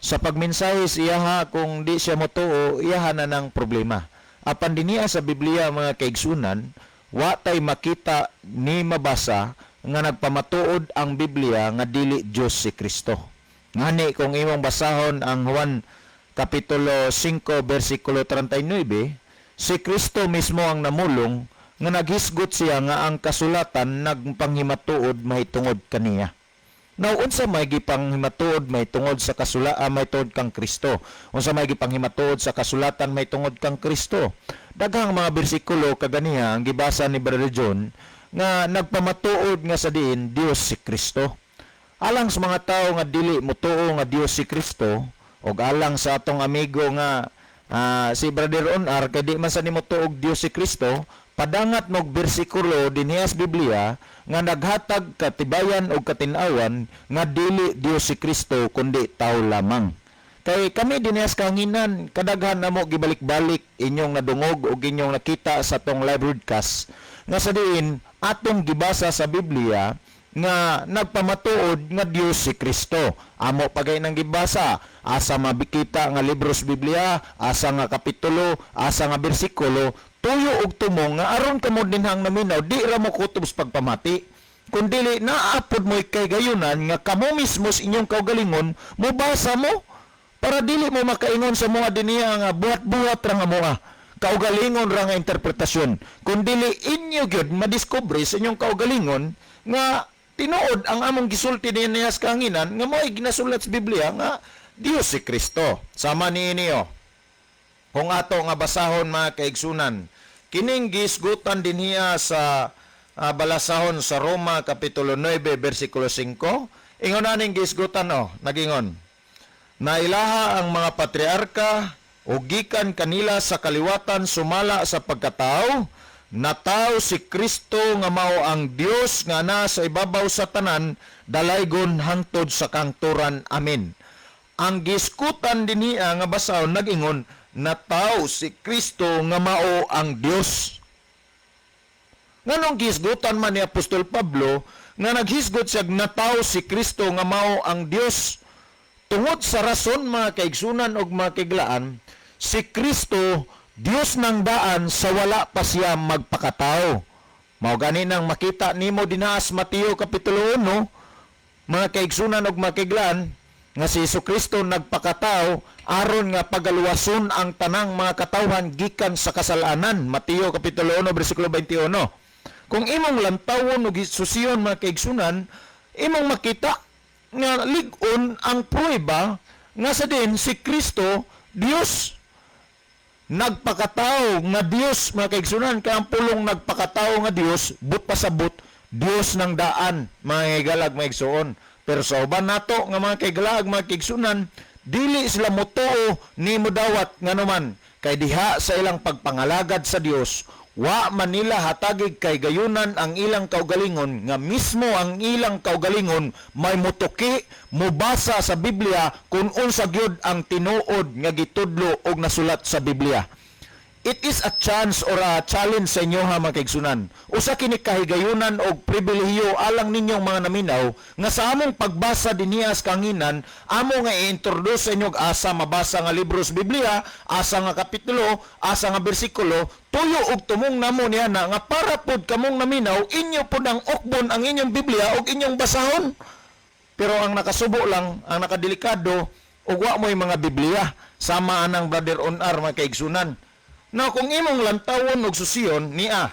Sa pagmensahe sa iyaha, kung di siya motuo, iyaha na ng problema. Apan dinhiha sa Biblia, mga kaigsunan, wa tay makita ni mabasa nga nagpamatuod ang Biblia nga dili Dios si Kristo. Ngani kung imong basahon ang Juan Kapitulo 5 bersikulo 39, si Kristo mismo ang namulong nga naghisgot siya nga ang kasulatan nagpanghimatuod mahitungod kaniya. Now, unsa may gipanghimatuod mahitungod sa mahitungod kang Kristo? Unsa may gipanghimatuod sa kasulatan mahitungod kang Kristo? Daghang mga bersikulo kaganiha ang gibasa ni Brother John nga nagpamatuod nga sa diin Dios si Kristo. Alang sa mga tao nga dili motuo nga Dios si Kristo og alang sa atong amigo nga si Brother Onar, kay di man sa nimo tuog Dios si Kristo, padangat mo og bersikulo dinhiha sa Biblia nga naghatag katibayan og katin-awan nga dili Dios si Kristo kundi tao lamang. Kay kami dinhiha sa kahanginan, kadaghan namo gibalik-balik inyong nadungog og inyong nakita sa atong live broadcast nga sa diin atong gibasa sa Biblia nga nagpamatuod nga Dios si Kristo. Amo pagay nang gibasa, asa mabikita nga libros Biblia, asa nga kapitulo, asa nga bersikulo, tuyo og tumong nga aron kamo dinhang naminaw, di ra mo kutob sa pagpamati. Kung dili naapod mo kay gayunan nga kamo mismo sa inyong kaugalingon mobasa mo para dili mo makaingon sa mga diniya nga buhat-buhat ra nga moa kaugalingon ra nga interpretasyon, kun dili inyo gyud madiskubre sa inyong kaugalingon nga tinuod ang among gisulti dinhiha sa kahanginan nga mo'y ginasulat sa Biblia nga Dios si Kristo. Sama niini oh. Kung ato nga basahon, mga kaigsunan, kining gisgutan dinhiya sa balasahon sa Roma Kapitulo 9 bersikulo 5, ingon aning gisgutan oh, nagingon: "Nailaha ang mga patriarka o gikan kanila sa kaliwatan sumala sa pagkatao, nataw si Kristo nga mao ang Dios nga naa sa ibabaw sa tanan, dalaygon hangtod sa kangturan. Amen." Ang giskutan dinhiya nga basahon nagingon, nataw si Kristo nga mao ang Dios. Nganong gisgutan man ni Apostol Pablo nga naghisgot siya nataw si Kristo nga mao ang Dios? Tungod sa rason, mga kaigsunan og mga kaiglaan, si Kristo Dios nang daan sa wala pa siya magpakatao. Mao gani nang makita nimo dinha sa Mateo kapitulo 1, mga kaigsunan ug makiglan, nga si Kristo nagpakatao aron nga pagaluwason ang tanang mga katawhan gikan sa kasalanan. Mateo kapitulo 1 bersikulo 21. Kung imong lantawon ug susiyon, mga kaigsunan, imong makita nga lig-on ang pruweba nga sa din si Kristo Dios, nagpakatao nga Dios, mga kaigsunan, kay ang pulong nagpakatao nga Dios, but pasabot Dios ng daan, mga higalag, mga igsuon. Pero sa uban nato nga mga kaigalag, mga kaigsunan, dili sila motuo ni modawat, nganuman kay diha sa ilang pagpangalagad sa Dios, wa man nila hatagig kay gayunan ang ilang kaugalingon, nga mismo ang ilang kaugalingon may mutuki, mubasa sa Biblia kung unsa gyud ang tinuod nga gitudlo og nasulat sa Biblia. It is a chance or a challenge sa inyo ha, mga kaigsunan. Usa kini kahigayunan og pribilehiyo alang ninyong mga naminaw nga sa among pagbasa dinhiya sa kanginan, amo nga i-introduce sa inyo og asa mabasa nga libro sa Biblia, asa nga kapitulo, asa nga bersikulo, tuyo og tumong namo niya na nga para pod kamong naminaw, inyo pod ang ukbon ang inyong Biblia og inyong basahon. Pero ang nakasubo lang, ang nakadelikado, ug wa mo'y mga Biblia, sama anang Brother Onar, mga kaigsunan. Now, kung imong lantawon og susiyon niya,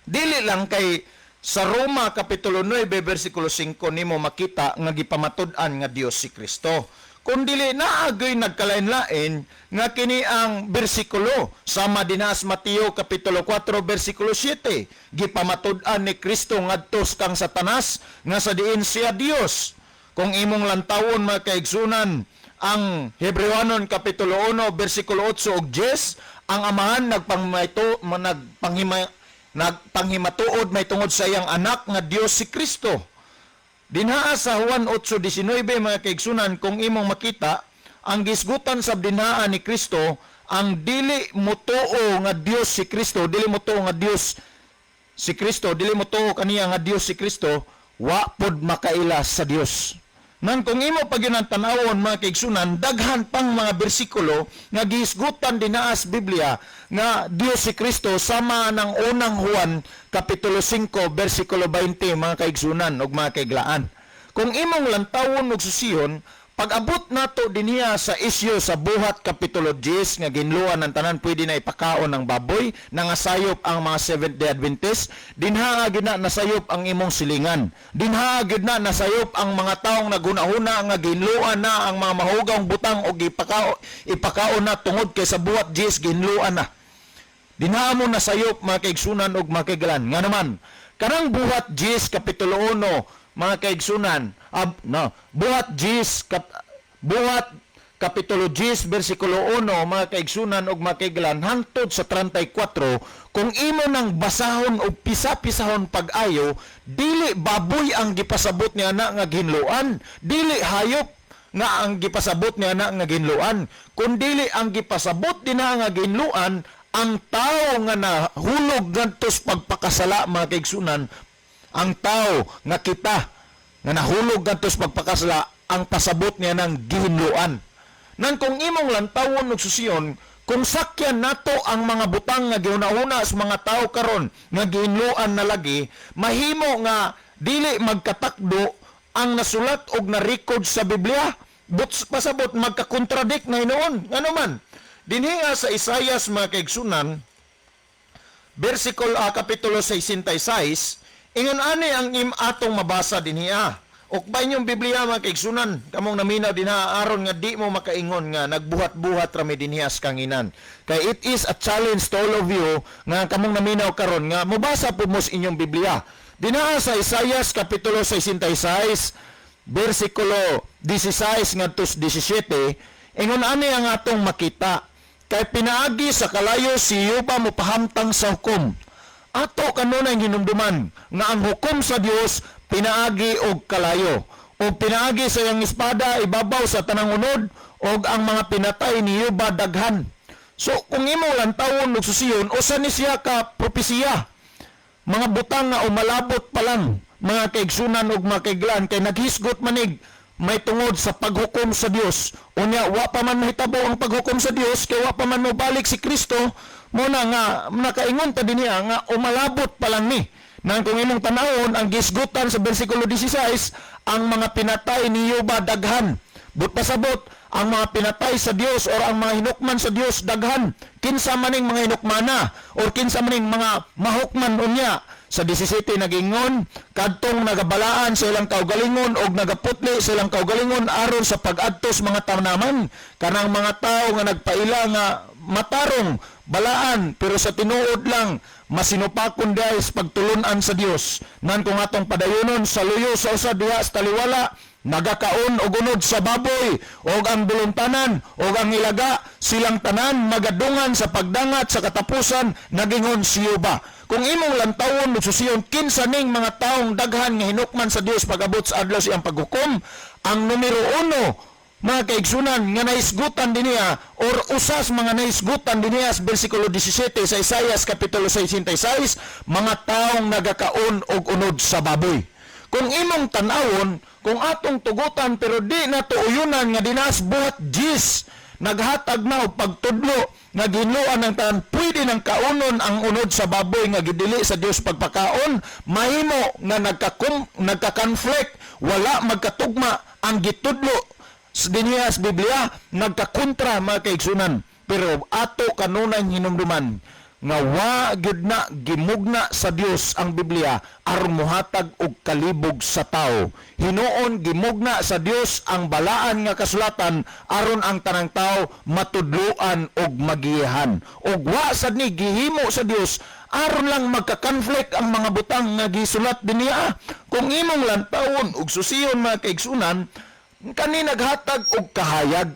dili lang kay sa Roma kapitulo 9 bersikulo 5 nimo makita nga gipamatud-an nga Dios si Kristo. Kung dili naagoy nagkalain-lain nga kini ang bersikulo, sama dinhas Mateo kapitulo 4 bersikulo 7, gipamatud-an ni Kristo ngadto kang Satanas nga sa diin siya Dios. Kung imong lantawon, mga kaigsunan, ang Hebrewanon kapitulo 1 bersikulo 8 ug 10, ang Amahan nagpangmayto nagpanghima nagpanghimatuod may tungod sa iyang anak nga Dios si Kristo. Dinhaa sa Juan 8:19, mga kaigsunan, kung imong makita ang gisgutan sa dinhaa ni Kristo, ang dili motuo nga Dios si Kristo, dili motuo nga Dios si Kristo, dili motuo kaniya nga Dios si Kristo, wa pod makaila sa Dios. Nan kung imo pa gyud ang tan-awon, mga kaigsunan, daghan pang mga bersikulo nga gihisgutan dinaa sa Biblia nga Dios si Kristo, sama ng Unang Juan kapitulo 5 bersikulo 20, mga kaigsunan ug mga kaiglaan. Kung imong lantawon ug susiyon, pag-abot nato dinhiya sa isyu sa Buhat kapitulo 10 nga ginluan ng tanan, pwede na ipakaon ng baboy, nangasayop ang mga Seventh Day Adventist, dinha gyud na nasayop ang imong silingan. Dinha gyud na nasayop ang mga taong naghuna-huna nga ginluan na ang mga mahugawng butang og ipakaon na tungod kay sa Buhat 10 ginluan na. Dinha mo nasayop, mga kaigsunan og mga kaiglan. Nga naman, kanang Buhat 10 kapitulo 1, mga kaigsunan, ab, no, Buhat 10 Buhat kapitulo 10 bersikulo 1, mga kaigsunan og mga kaiglan, hangtod sa 34, kung imo nang basahon og pisa-pisahon pag-ayo, dili baboy ang gipasabot niya na nga ginluan, dili hayop nga ang gipasabot niya na nga ginluan, kundili ang gipasabot dinha nga ginluan ang tao nga nahulog ngadto sa pagpakasala, mga kaigsunan, ang tao nga kita nga nahulog ngadto sa pagpakasala ang pasabot niya ng gihinluan. Nan kung imong lantawon og susiyon, kung sakyan nato ang mga butang nga gihuna-huna sa mga tao karon nga gihinluan na lagi, mahimo nga dili magkatakdo ang nasulat og na-record sa Biblia. But pasabot magkakontradict na hinuon. Ngano man? Dinhi nga sa Isayas, mga kaigsunan, versikulo kapitulo 66, ingon ani ang im atong mabasa dinhiya. Ukbay inyong Biblia, mga kaigsunan, kamong naminaw dinha, aron nga di mo makaingon nga nagbuhat-buhat rami dinhiya sa kanginan. Kay it is a challenge to all of you nga kamong naminaw karon nga mobasa po mo sa inyong Biblia. Dinha sa Isayas kapitulo 66 bersikulo 16 ngadto sa 17, ingon ani ang atong makita: "Kay pinaagi sa kalayo si Yuba mopahamtang sa hukom." Ato kanunay hinumduman nga ang hukom sa Dios pinaagi og kalayo o pinaagi sa iyang espada ibabaw sa tanang unod, og ang mga pinatay ni Yuba daghan. So kung imo lantawon og susiyon, usa ni siya ka propesiya, mga butang nga umalabot pa lang, mga kaigsunan ug mga kaiglan, kay naghisgot manig may tungod sa paghukom sa Dios. Unya wa pa man mahitabo ang paghukom sa Dios kay wa pa man mobalik si Kristo. Mo na nga nakaingon ta dinhiya nga umalabot pa lang ni. Nang kung imong tanawon ang gisgutan sa bersikulo 16, ang mga pinatay ni Yuba daghan. But pasabot, ang mga pinatay sa Dios or ang mga hinukman sa Dios daghan. Kinsa maning mga hinukmana or kinsa maning mga mahukman unya? Sa 17 nagingon, kadtong nagabalaan sa ilang kaugalingon og nagaputli sa ilang kaugalingon aron sa pag-adtos mga tanaman, kanang mga tawo nga nagpaila nga matarong balaan pero sa tinuod lang masinupakon diay sa pagtulunan sa Dios. Nan kung atong padayonon sa luyo sa usa diha sa taliwala, nagakaon og unod sa baboy og ang buluntanan og ang ilaga, silang tanan magadungan sa pagdangat sa katapusan, nagingon si Yuba. Kung imong lantawon, mususiyon kinsa ning mga taong daghan nga hinukman sa Dios pag-abot sa adlaw sa iyang paghukom, ang numero uno, mga kaigsunan, nga nahisgutan dinhiya or usas mga nahisgutan dinhiya sa bersikulo 17 sa Isaias kapitulo 66, mga taong nagakaon og unod sa baboy. Kung imong tan-awon, kung atong tugutan pero di na tuuyunan nga dinas buhat jis naghatag na og pagtudlo nga ginluan ng tanan pwede nang kaunon ang unod sa baboy nga gidili sa Dios pagpakaon, mahimo nga nagka-conflict, wala magkatugma ang gitudlo sa dinhiya sa Biblia, nagkakontra, mga kaigsunan. Pero ato kanunay hinumduman nga wa gyud na gimugna sa Dios ang Biblia aron mohatag og kalibog sa tao. Hinuon gimugna sa Dios ang balaan nga kasulatan aron ang tanang tao matudloan og magiyahan. Og wa sad ni gihimo sa Dios aron lang magka-conflict ang mga butang nga gisulat dinhiya. Kung imong lantawon og susiyon, mga kaigsunan, kani naghatag og kahayag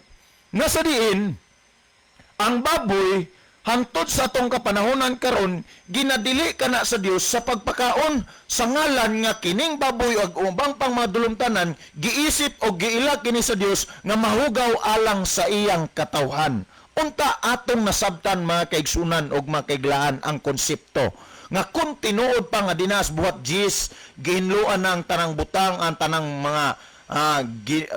nga sa diin ang baboy hangtod sa atong kapanahonan karon ginadili kana sa Dios sa pagpakaon sa ngalan nga kining baboy ug ubang pang mga dulumtanan giisip o giila kini sa Dios nga mahugaw alang sa iyang katawhan. Unta atong nasabtan, mga kaigsunan ug mga kaiglaan, ang konsepto nga kung tinuod pa nga dinas buhat jis gihinloan na ang tanang butang, ang tanang mga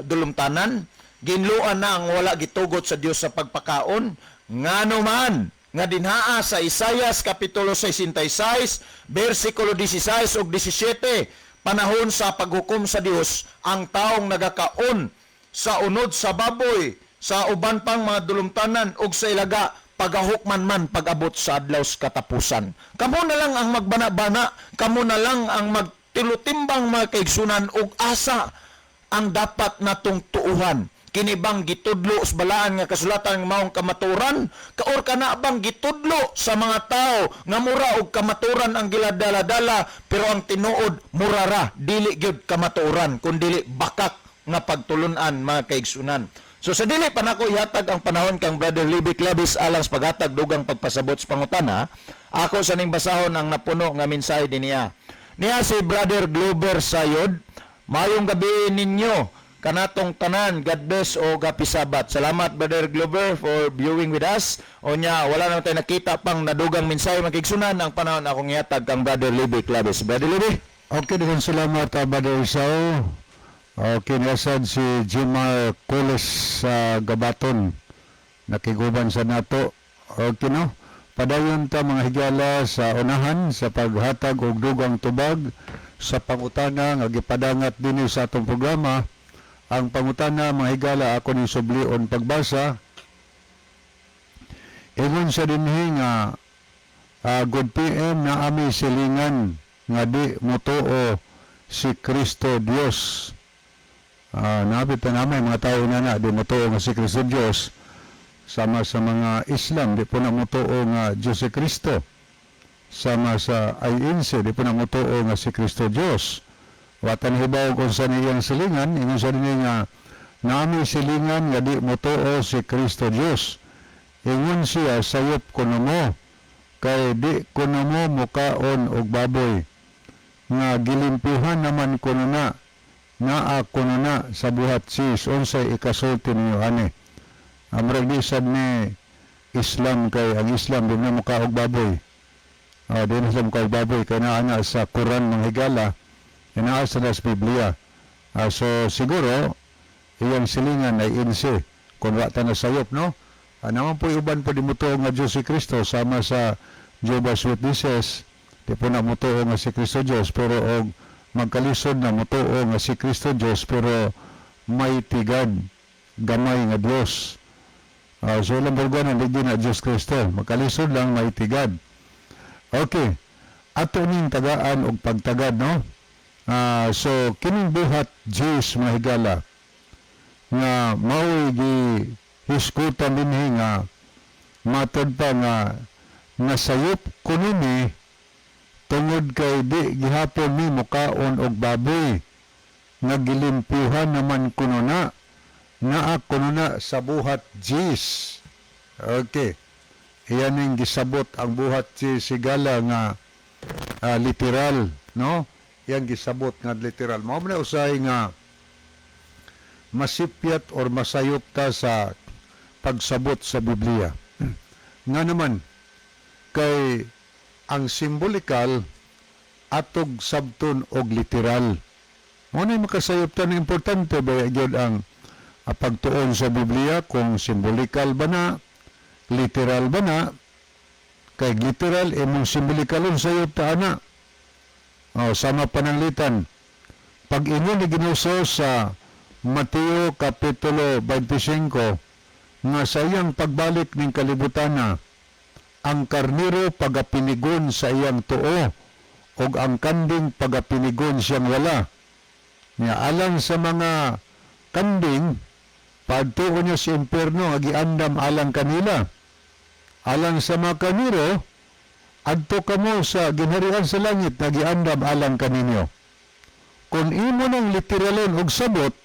dulumtanan, ginluan na ang wala gitugot sa Dios sa pagpakaon, ngano man nga dinhaa sa Isayas kapitulo 66 bersikulo 16 ug 17, panahon sa paghukom sa Dios, ang taong nagakaon sa unod sa baboy, sa uban pang mga dulumtanan ug sa ilaga, pagahukman man pag-abot sa adlaw sa katapusan? Kamo na lang ang magbana-bana, kamo na lang ang magtilutimbang, mga kaigsunan, ug asa ang dapat natong tuuhan. Kini bang gitudlo sa balaan nga kasulatan nga maong kamaturan ka or kana bang gitudlo sa mga tao nga mura og kamaturan ang giladala-dala pero ang tinuod mura ra dili gyud kamaturan kun dili bakak nga pagtulunan, mga kaigsunan? So sa dili pa nako ihatag ang panahon kang Brother Libby Clavis alang sa paghatag dugang pagpasabot sa pangutana, ako sa ning basahon ang napuno nga mensahe dinhiya. Niya si Brother Glover Sayod, "Mayong gabi ninyo kanatong tanan. God bless o happy Sabbath." Salamat, Brother Glover, for viewing with us. O nya, wala na tayo nakita pang nadugang mensahe, mga kaigsunan. Ang panahon akong ihatag kang Brother Libby Clavis. Brother Libby. Okay, daghang salamat, Brother Isao. Okay, nasad si Jimar Coles sa Gabaton. Nakiguban sa nato. Okay, no? Padayon ta, mga higala, sa unahan sa paghatag og dugang tubag sa pangutana nga gipadangat dinhi sa atong programa. Ang pangutana, mga higala, ako ning sublion pagbasa. Ingon sa dinhi nga "Good PM, na ami silingan nga di motuo si Kristo Dios." Napit na namin mga tao na na di motuo nga si Kristo Dios, sama sa mga Islam, di po na motuo nga Diyos si Kristo, sama sa INC, di po na motuo nga si Kristo Dios. Watan hibaw kung sa niyang silingan. Ingon sa dinhi nga nami silingan nga di motuo si Kristo Dios. Ingon siya, sayop kuno mo kay di kuno mo mukaon og baboy nga gilimpihan naman kuno na naa kuno na sa buhat sis. Unsay ikasulti ninyo ani? Amrag di sad ni Islam kay ang Islam di na mukaog baboy. Di na sila mukaog baboy kay naa na sa Quran, mga higala, naa sa sa Biblia. So siguro iyang silingan ay insi kung wa ta na sayop, no? Naman po uban po di motuo nga Diyos si Kristo sama sa Jehovah's Witnesses. Di po na motuo nga si Kristo Diyos, pero og magkalisod na motuo nga si Kristo Diyos pero mighty God, gamay nga Diyos. So ilang burgwanan, di na Diyos Kristo. Magkalisod lang, mighty God. Okay. Ato ning tagaan og pagtagad, no? So kining buhat Diyos, mga higala, nga mao'y gi hisgutan dinhi nga matod pa nga nasayop kuno ni tungod kay di gihapon mi mukaon og baboy nga gilimpyuhan naman kuno na, naa kuno na sa buhat 10. Okay. Iyan ning gisabot ang buhat 10, higala, nga literal, no? Iyang gisabot nga literal. Mao man na usahay nga masipyat or masayop ta sa pagsabot sa Biblia. Nga naman, kay ang symbolical atog sabton og literal. Mao na makasayop ta ng importante ba gyud ang pagtuon sa Biblia kung symbolical ba na, literal ba na, kay literal imong symbolical sayop ta ana. Oh, sama pananglitan. Pag ingon ni Ginoo sa Mateo Kapitulo 25 nga sa iyang pagbalik ning kalibutan na ang karniro pagapinigon sa iyang tuo ug ang kanding pagapinigon siyang wala. Nya alang sa mga kanding, padtuon niya sa impierno nga giandam alang kanila. Alang sa mga karniro, adto kamo sa ginharian sa langit nga giandam alang kaninyo. Kung imo nang literalon og sabot,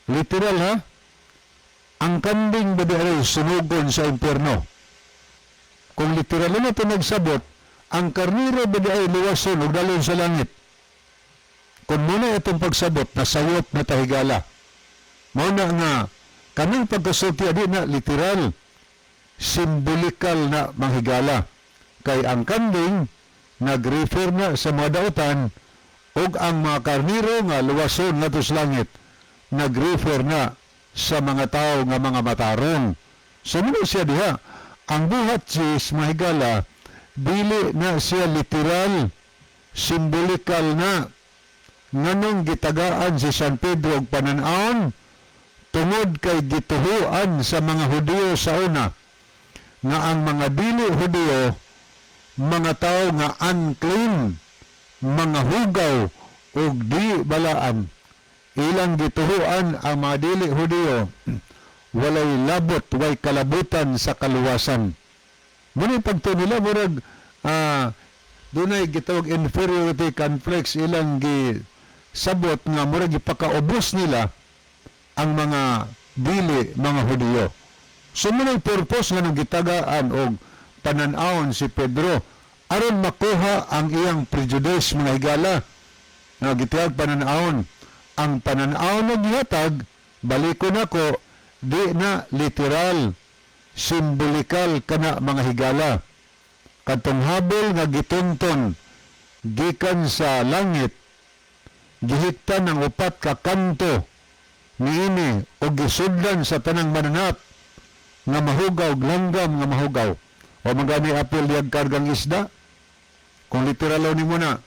literal ha, ang kanding ba di ay sunugon sa impierno? Kung literalon na ito nagsabot, ang karniro ba di ay luwason ug dalon sa langit? Kung muna itong pagsabot, nasayop na ta, higala. Mao na nga, kaming pagkasulti, adi na literal, simbolikal na, mga higala. Kay ang kanding, nag-refer na sa mga dautan, ug ang mga karniro nga luwason ngadto sa langit, nag-refer na sa mga tao nga mga matarong. So muna siya diha, ang buhat 10, mga higala, dili na siya literal, simbolikal na. Nganong gitagaan si San Pedro og panan-awon? Tungod kay gituhuan sa mga Hudiyo sa una nga ang mga dili Hudiyo mga tao nga unclean, mga hugaw ug di balaan. Ilang gituhuan ang mga dili Hudiyo walay labot, way kalabutan sa kaluwasan. Muna pagtuo nila, murag dunay gitawag inferiority complex. Ilang gi sabot nga murag gipakaubos nila ang mga dili mga Hudiyo. So muna purpose nga nung gitagaan og panan-awon si Pedro aron makuha ang iyang prejudice, mga higala, nga gitawag panan-awon. Ang panan-awon nga gihatag, balikon ako, di na literal, simbolikal kana, mga higala. Katong habol nga gitunton gikan sa langit, gihiktan ng upat ka kanto niini o gisudlan sa tanang mananap nga mahugaw, langgam nga mahugaw. O magani apil diyag kargang isda. Kung literal ni mo na,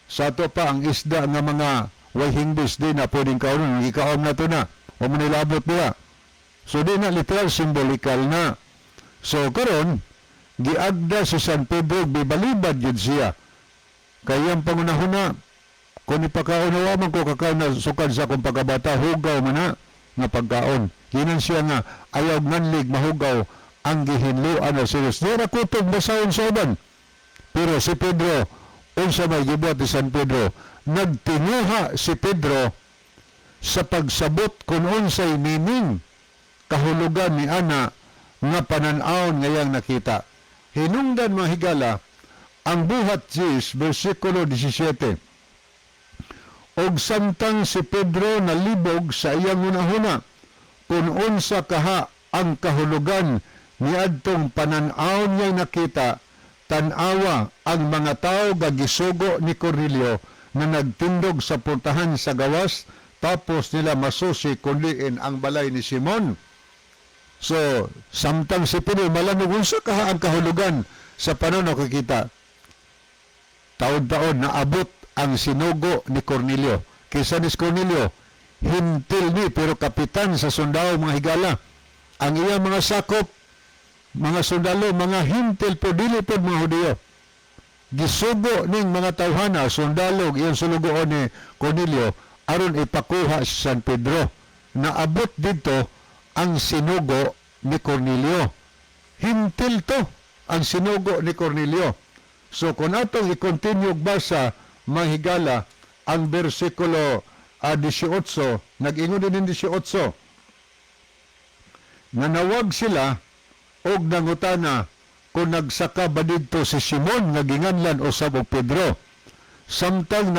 sa ato pa ang isda nga mga way hingbis, di na pwedeng kaonon, gikaon na to na o manilabot niya. So di na literal, symbolical na. So karon giagda si San Pedro, bibalibad yun siya. Kaya ang pangunahuna, kung ipakaunawa man ko kakaon na sukad sa akong pagkabata, hugaw man na nga pagkaon. Ginan siya nga ayaw nganlig mahugaw ang gihinluan o serious. Di ra kutob basahon sa uban. Pero si Pedro, unsa may gibuhat ni San Pedro? Nagtinguha si Pedro sa pagsabot kung unsay meaning, kahulugan ni ana nga panan-awon ngayang nakita. Hinungdan, mga higala, ang buhat 10, versikulo 17. Og samtang si Pedro nalibog sa iyang hunahuna kung unsa kaha ang kahulugan niadtong panan-awon niyang nakita, tan-awa ang mga tao gagisugo ni Cornelio na nagtindog sa purtahan sa gawas, tapos nila masusi kun diin ang balay ni Simon. So, samtang si Pedro malamog, unsa kaha ang kahulugan sa panon nakikita? Taon-taon naabot ang sinugo ni Cornelio. Kinsa ni Cornelio? Hintil ni pero kapitan sa sundalo, mga higala. Ang iyang mga sakop, mga sundalo, mga hintil po, dili po mga Hudiyo. Gisugo ning mga tawhana, sundalo, iyang sulugoon ni Cornelio, aron ipakuha si San Pedro. Naabot dito ang sinugo ni Cornelio. Hintil to ang sinugo ni Cornelio. So kung atong i-continue basa, mga higala, ang bersikulo 18, nag-ingon din ng 18, nanawag sila og nangutana kung nagsaka ba didto si Simon nga ginganlan usab og Pedro. Samtang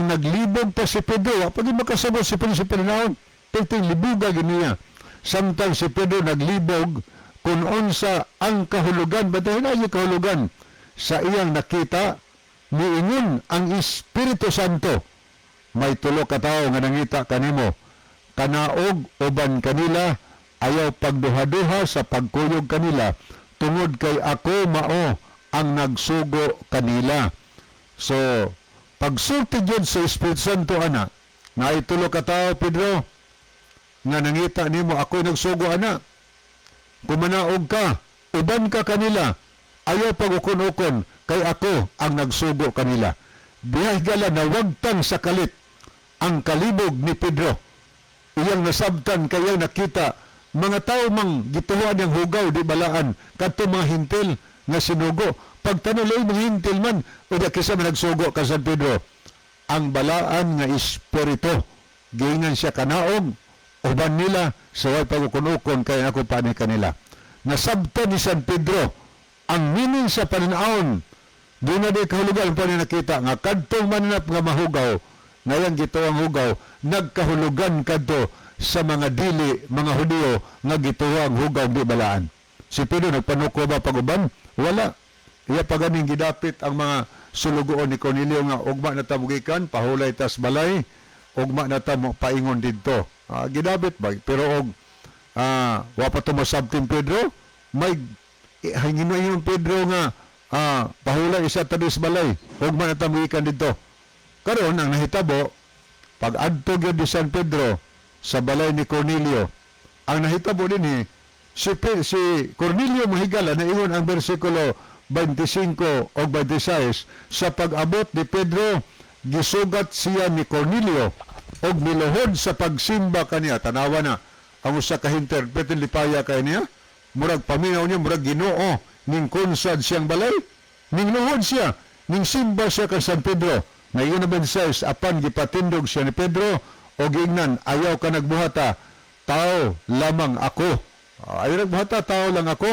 naglibog pa si Pedro, wa pa gyud makasabot si Pedro sa pananawon. Tingting libuga gyud niya. Samtang si Pedro naglibog kung unsa ang kahulugan, ba na yung kahulugan sa iyang nakita, niingon ang Espiritu Santo, "May tulo ka tawo nga nangita kanimo. Kanaog uban kanila, ayaw pagduha-duha sa pagkuyog kanila, tungod kay ako mao ang nagsugo kanila." So, pagsulti gyud sa Espiritu Santo ana, naay tulo ka tawo, Pedro, nga nangita nimo, ako nagsugo ana. Kumanaog ka, uban ka kanila, ayaw pag-ukon-ukon, kay ako ang nagsugo kanila. Diha, higala, nawagtang sa kalit ang kalibog ni Pedro. Iyang nasabtan kay iyang nakita mga tao mang gituhuan niyang hugaw di balaan, kadto mga hintil nga sinugo. Pagtanong, mga hintil man o di kinsa man nagsugo ka San Pedro? Ang balaan nga espiritu. Giingan siya, "Kanaog uban nila sa way pag-ukon-ukon, kay ako pa ni kanila." Nasabtan ni San Pedro ang meaning sa pananawon. Di na di kahulugan pa ni nakita nga kadtong mananap nga mahugaw, ngayon gito ang hugaw, nagkahulugan kadto sa mga dili, mga Hudiyo nga gituwa ang hugaw di balaan. Si Pedro nagpanuko ba pag-uban? Wala. Iya pa ganing gidapit ang mga sulugoon ni Cornelio nga ugma na ta mugikan, pahulay tas balay, ugma na ta mo paingon didto. Gidapit ba? Pero og wa pa to masabtin Pedro, may hingin yung Pedro nga pahulay isa ta sa balay, ugma na ta mugikan didto. Karon ang nahitabo, pag adto gyud ni San Pedro sa balay ni Cornelio, ang nahitabo dinhi si Cornelio, mahigala, naingon ang bersikulo 25 o 26, sa pag-abot ni Pedro, gisugat siya ni Cornelio og miluhod sa pagsimba kaniya. Tanawa na ang usa ka hintil, lipaya kay niya, murag paminaw niya, murag Ginoo ning kunsad siyang balay, ning luhod siya, ning simba siya kay San Pedro. Ngayon na 26, apan gipatindog siya ni Pedro o giingnan, "Ayaw ka nagbuhata, tao lamang ako." Ayaw nagbuhata, tao lang ako.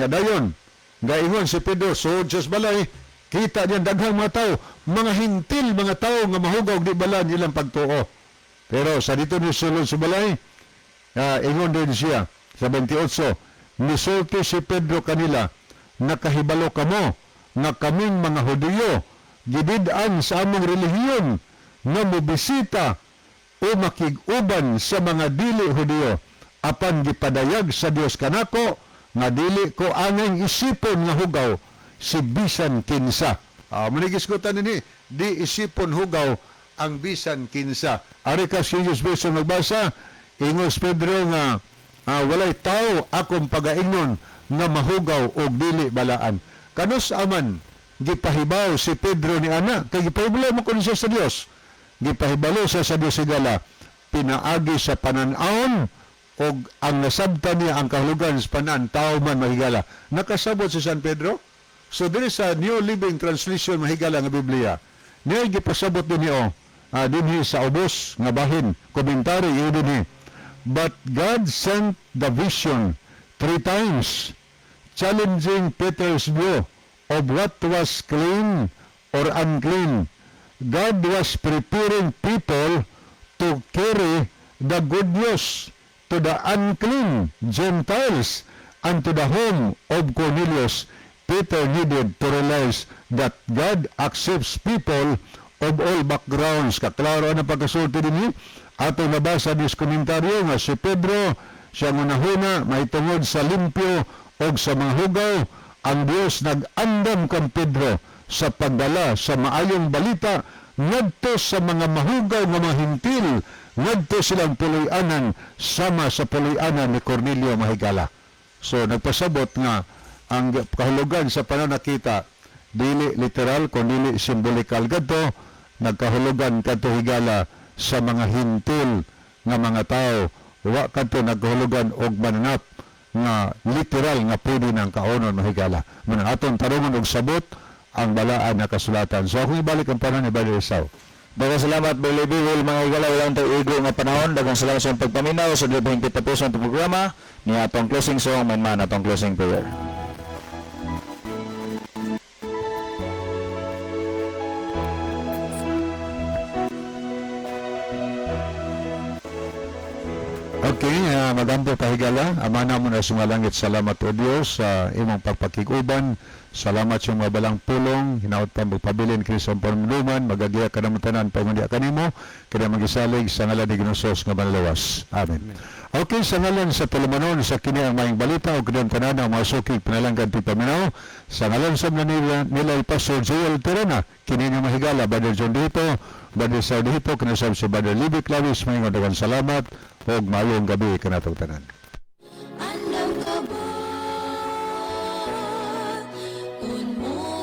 Nya dayon, gaingon si Pedro, suod siya sa balay, kita niya daghang mga tao, mga hintil, mga tao nga mahugaw di balaan ilang pagtuo. Pero sa dito ni sulod sa balay, ingon din siya sa 28, nisulti si Pedro kanila, "Nakahibalo kamo nga kaming mga Hudiyo, gidid-an sa among relihiyon nga mobisita o makig-uban sa mga dili Hudiyo. Apan gipadayag sa Dios kanako nga dili ko angay isipon nga hugaw si bisan kinsa." Mao gisgutan dinhi, di isipon hugaw ang bisan kinsa. Ari ka si Jesus Cristo magbasa, ingos Pedro nga walay tao akong pagaingnon nga mahugaw og dili balaan. Kanus aman gipahibaw si Pedro ni ana, kay gipahibalo mo kun siya sa Dios. Gipahibalo siya sa Dios, higala, pinaagi sa panan-awon og ang nasabtan niya ang kahulugan sa panan tao man, mahigala. Nakasabot si San Pedro. So dinhi sa New Living Translation, mahigala, nga Biblia, niya gipasabot din niyo dinhi sa ubos nga bahin, komentary iyo dinhi. But God sent the vision three times, challenging Peter's view of what was clean or unclean. God was preparing people to carry the good news to the unclean Gentiles and to the home of Cornelius. Peter needed to realize that God accepts people of all backgrounds. Kaklaro ang pagkasulti din. Ato nabasa dis komentaryo nga si Pedro Siya hunahuna mahitungod sa limpyo og sa mga hugaw, ang Dios nag-andam kang Pedro sa pagdala sa maayong balita ngadto sa mga mahugaw nga mga Hentil, ngadto silang puloy-anan sama sa puloy-anan ni Cornelio, mahigala. So nagpasabot nga ang kahulugan sa pananakita dili literal kundi simbolikal kadto nagkahulugan kadto, higala, sa mga Hentil nga mga tao, wa kadto nagkahulugan og mananap nga literal nga pwede ng kaonon, mahigala. Muna atong tarungon og sabot ang balaan na kasulatan. So akong ibalik ang panahon ni Brother Esau. Daghang salamat, Brother Levi. Well, mga higala, wala tayo igo nga panahon. Daghang salamat sa inyong pagpaminaw sa dili pa tapos ang programa ni atong closing song man man atong closing prayer. Okay, magampo, kahigala. Ama namo na sumalangit, salamat o Dios sa imong pagpakig-uban. Salamat sa mga balang pulong. Hinaot pa magpabilin kini sa panumduman. Magagiya ka namo tanan pamundiya kanimo. Kaya magisalig sa ngalan ni Ginoong nga manlawas. Amen. Okay, sa ngalan sa tulumanon sa kini ang maayong balita o kini ang tanan ang mga suki pinalanggan ti paminaw. Sa ngalan sa mga nila Pastor Joel Tirana, kini nga mahigala, Brother John Dito, Brother Sir Dito, kinasab si Brother Libby Clavis, maayong daghang salamat ug maayong gabi kanatong tanan. Andam ka ba? Kung mo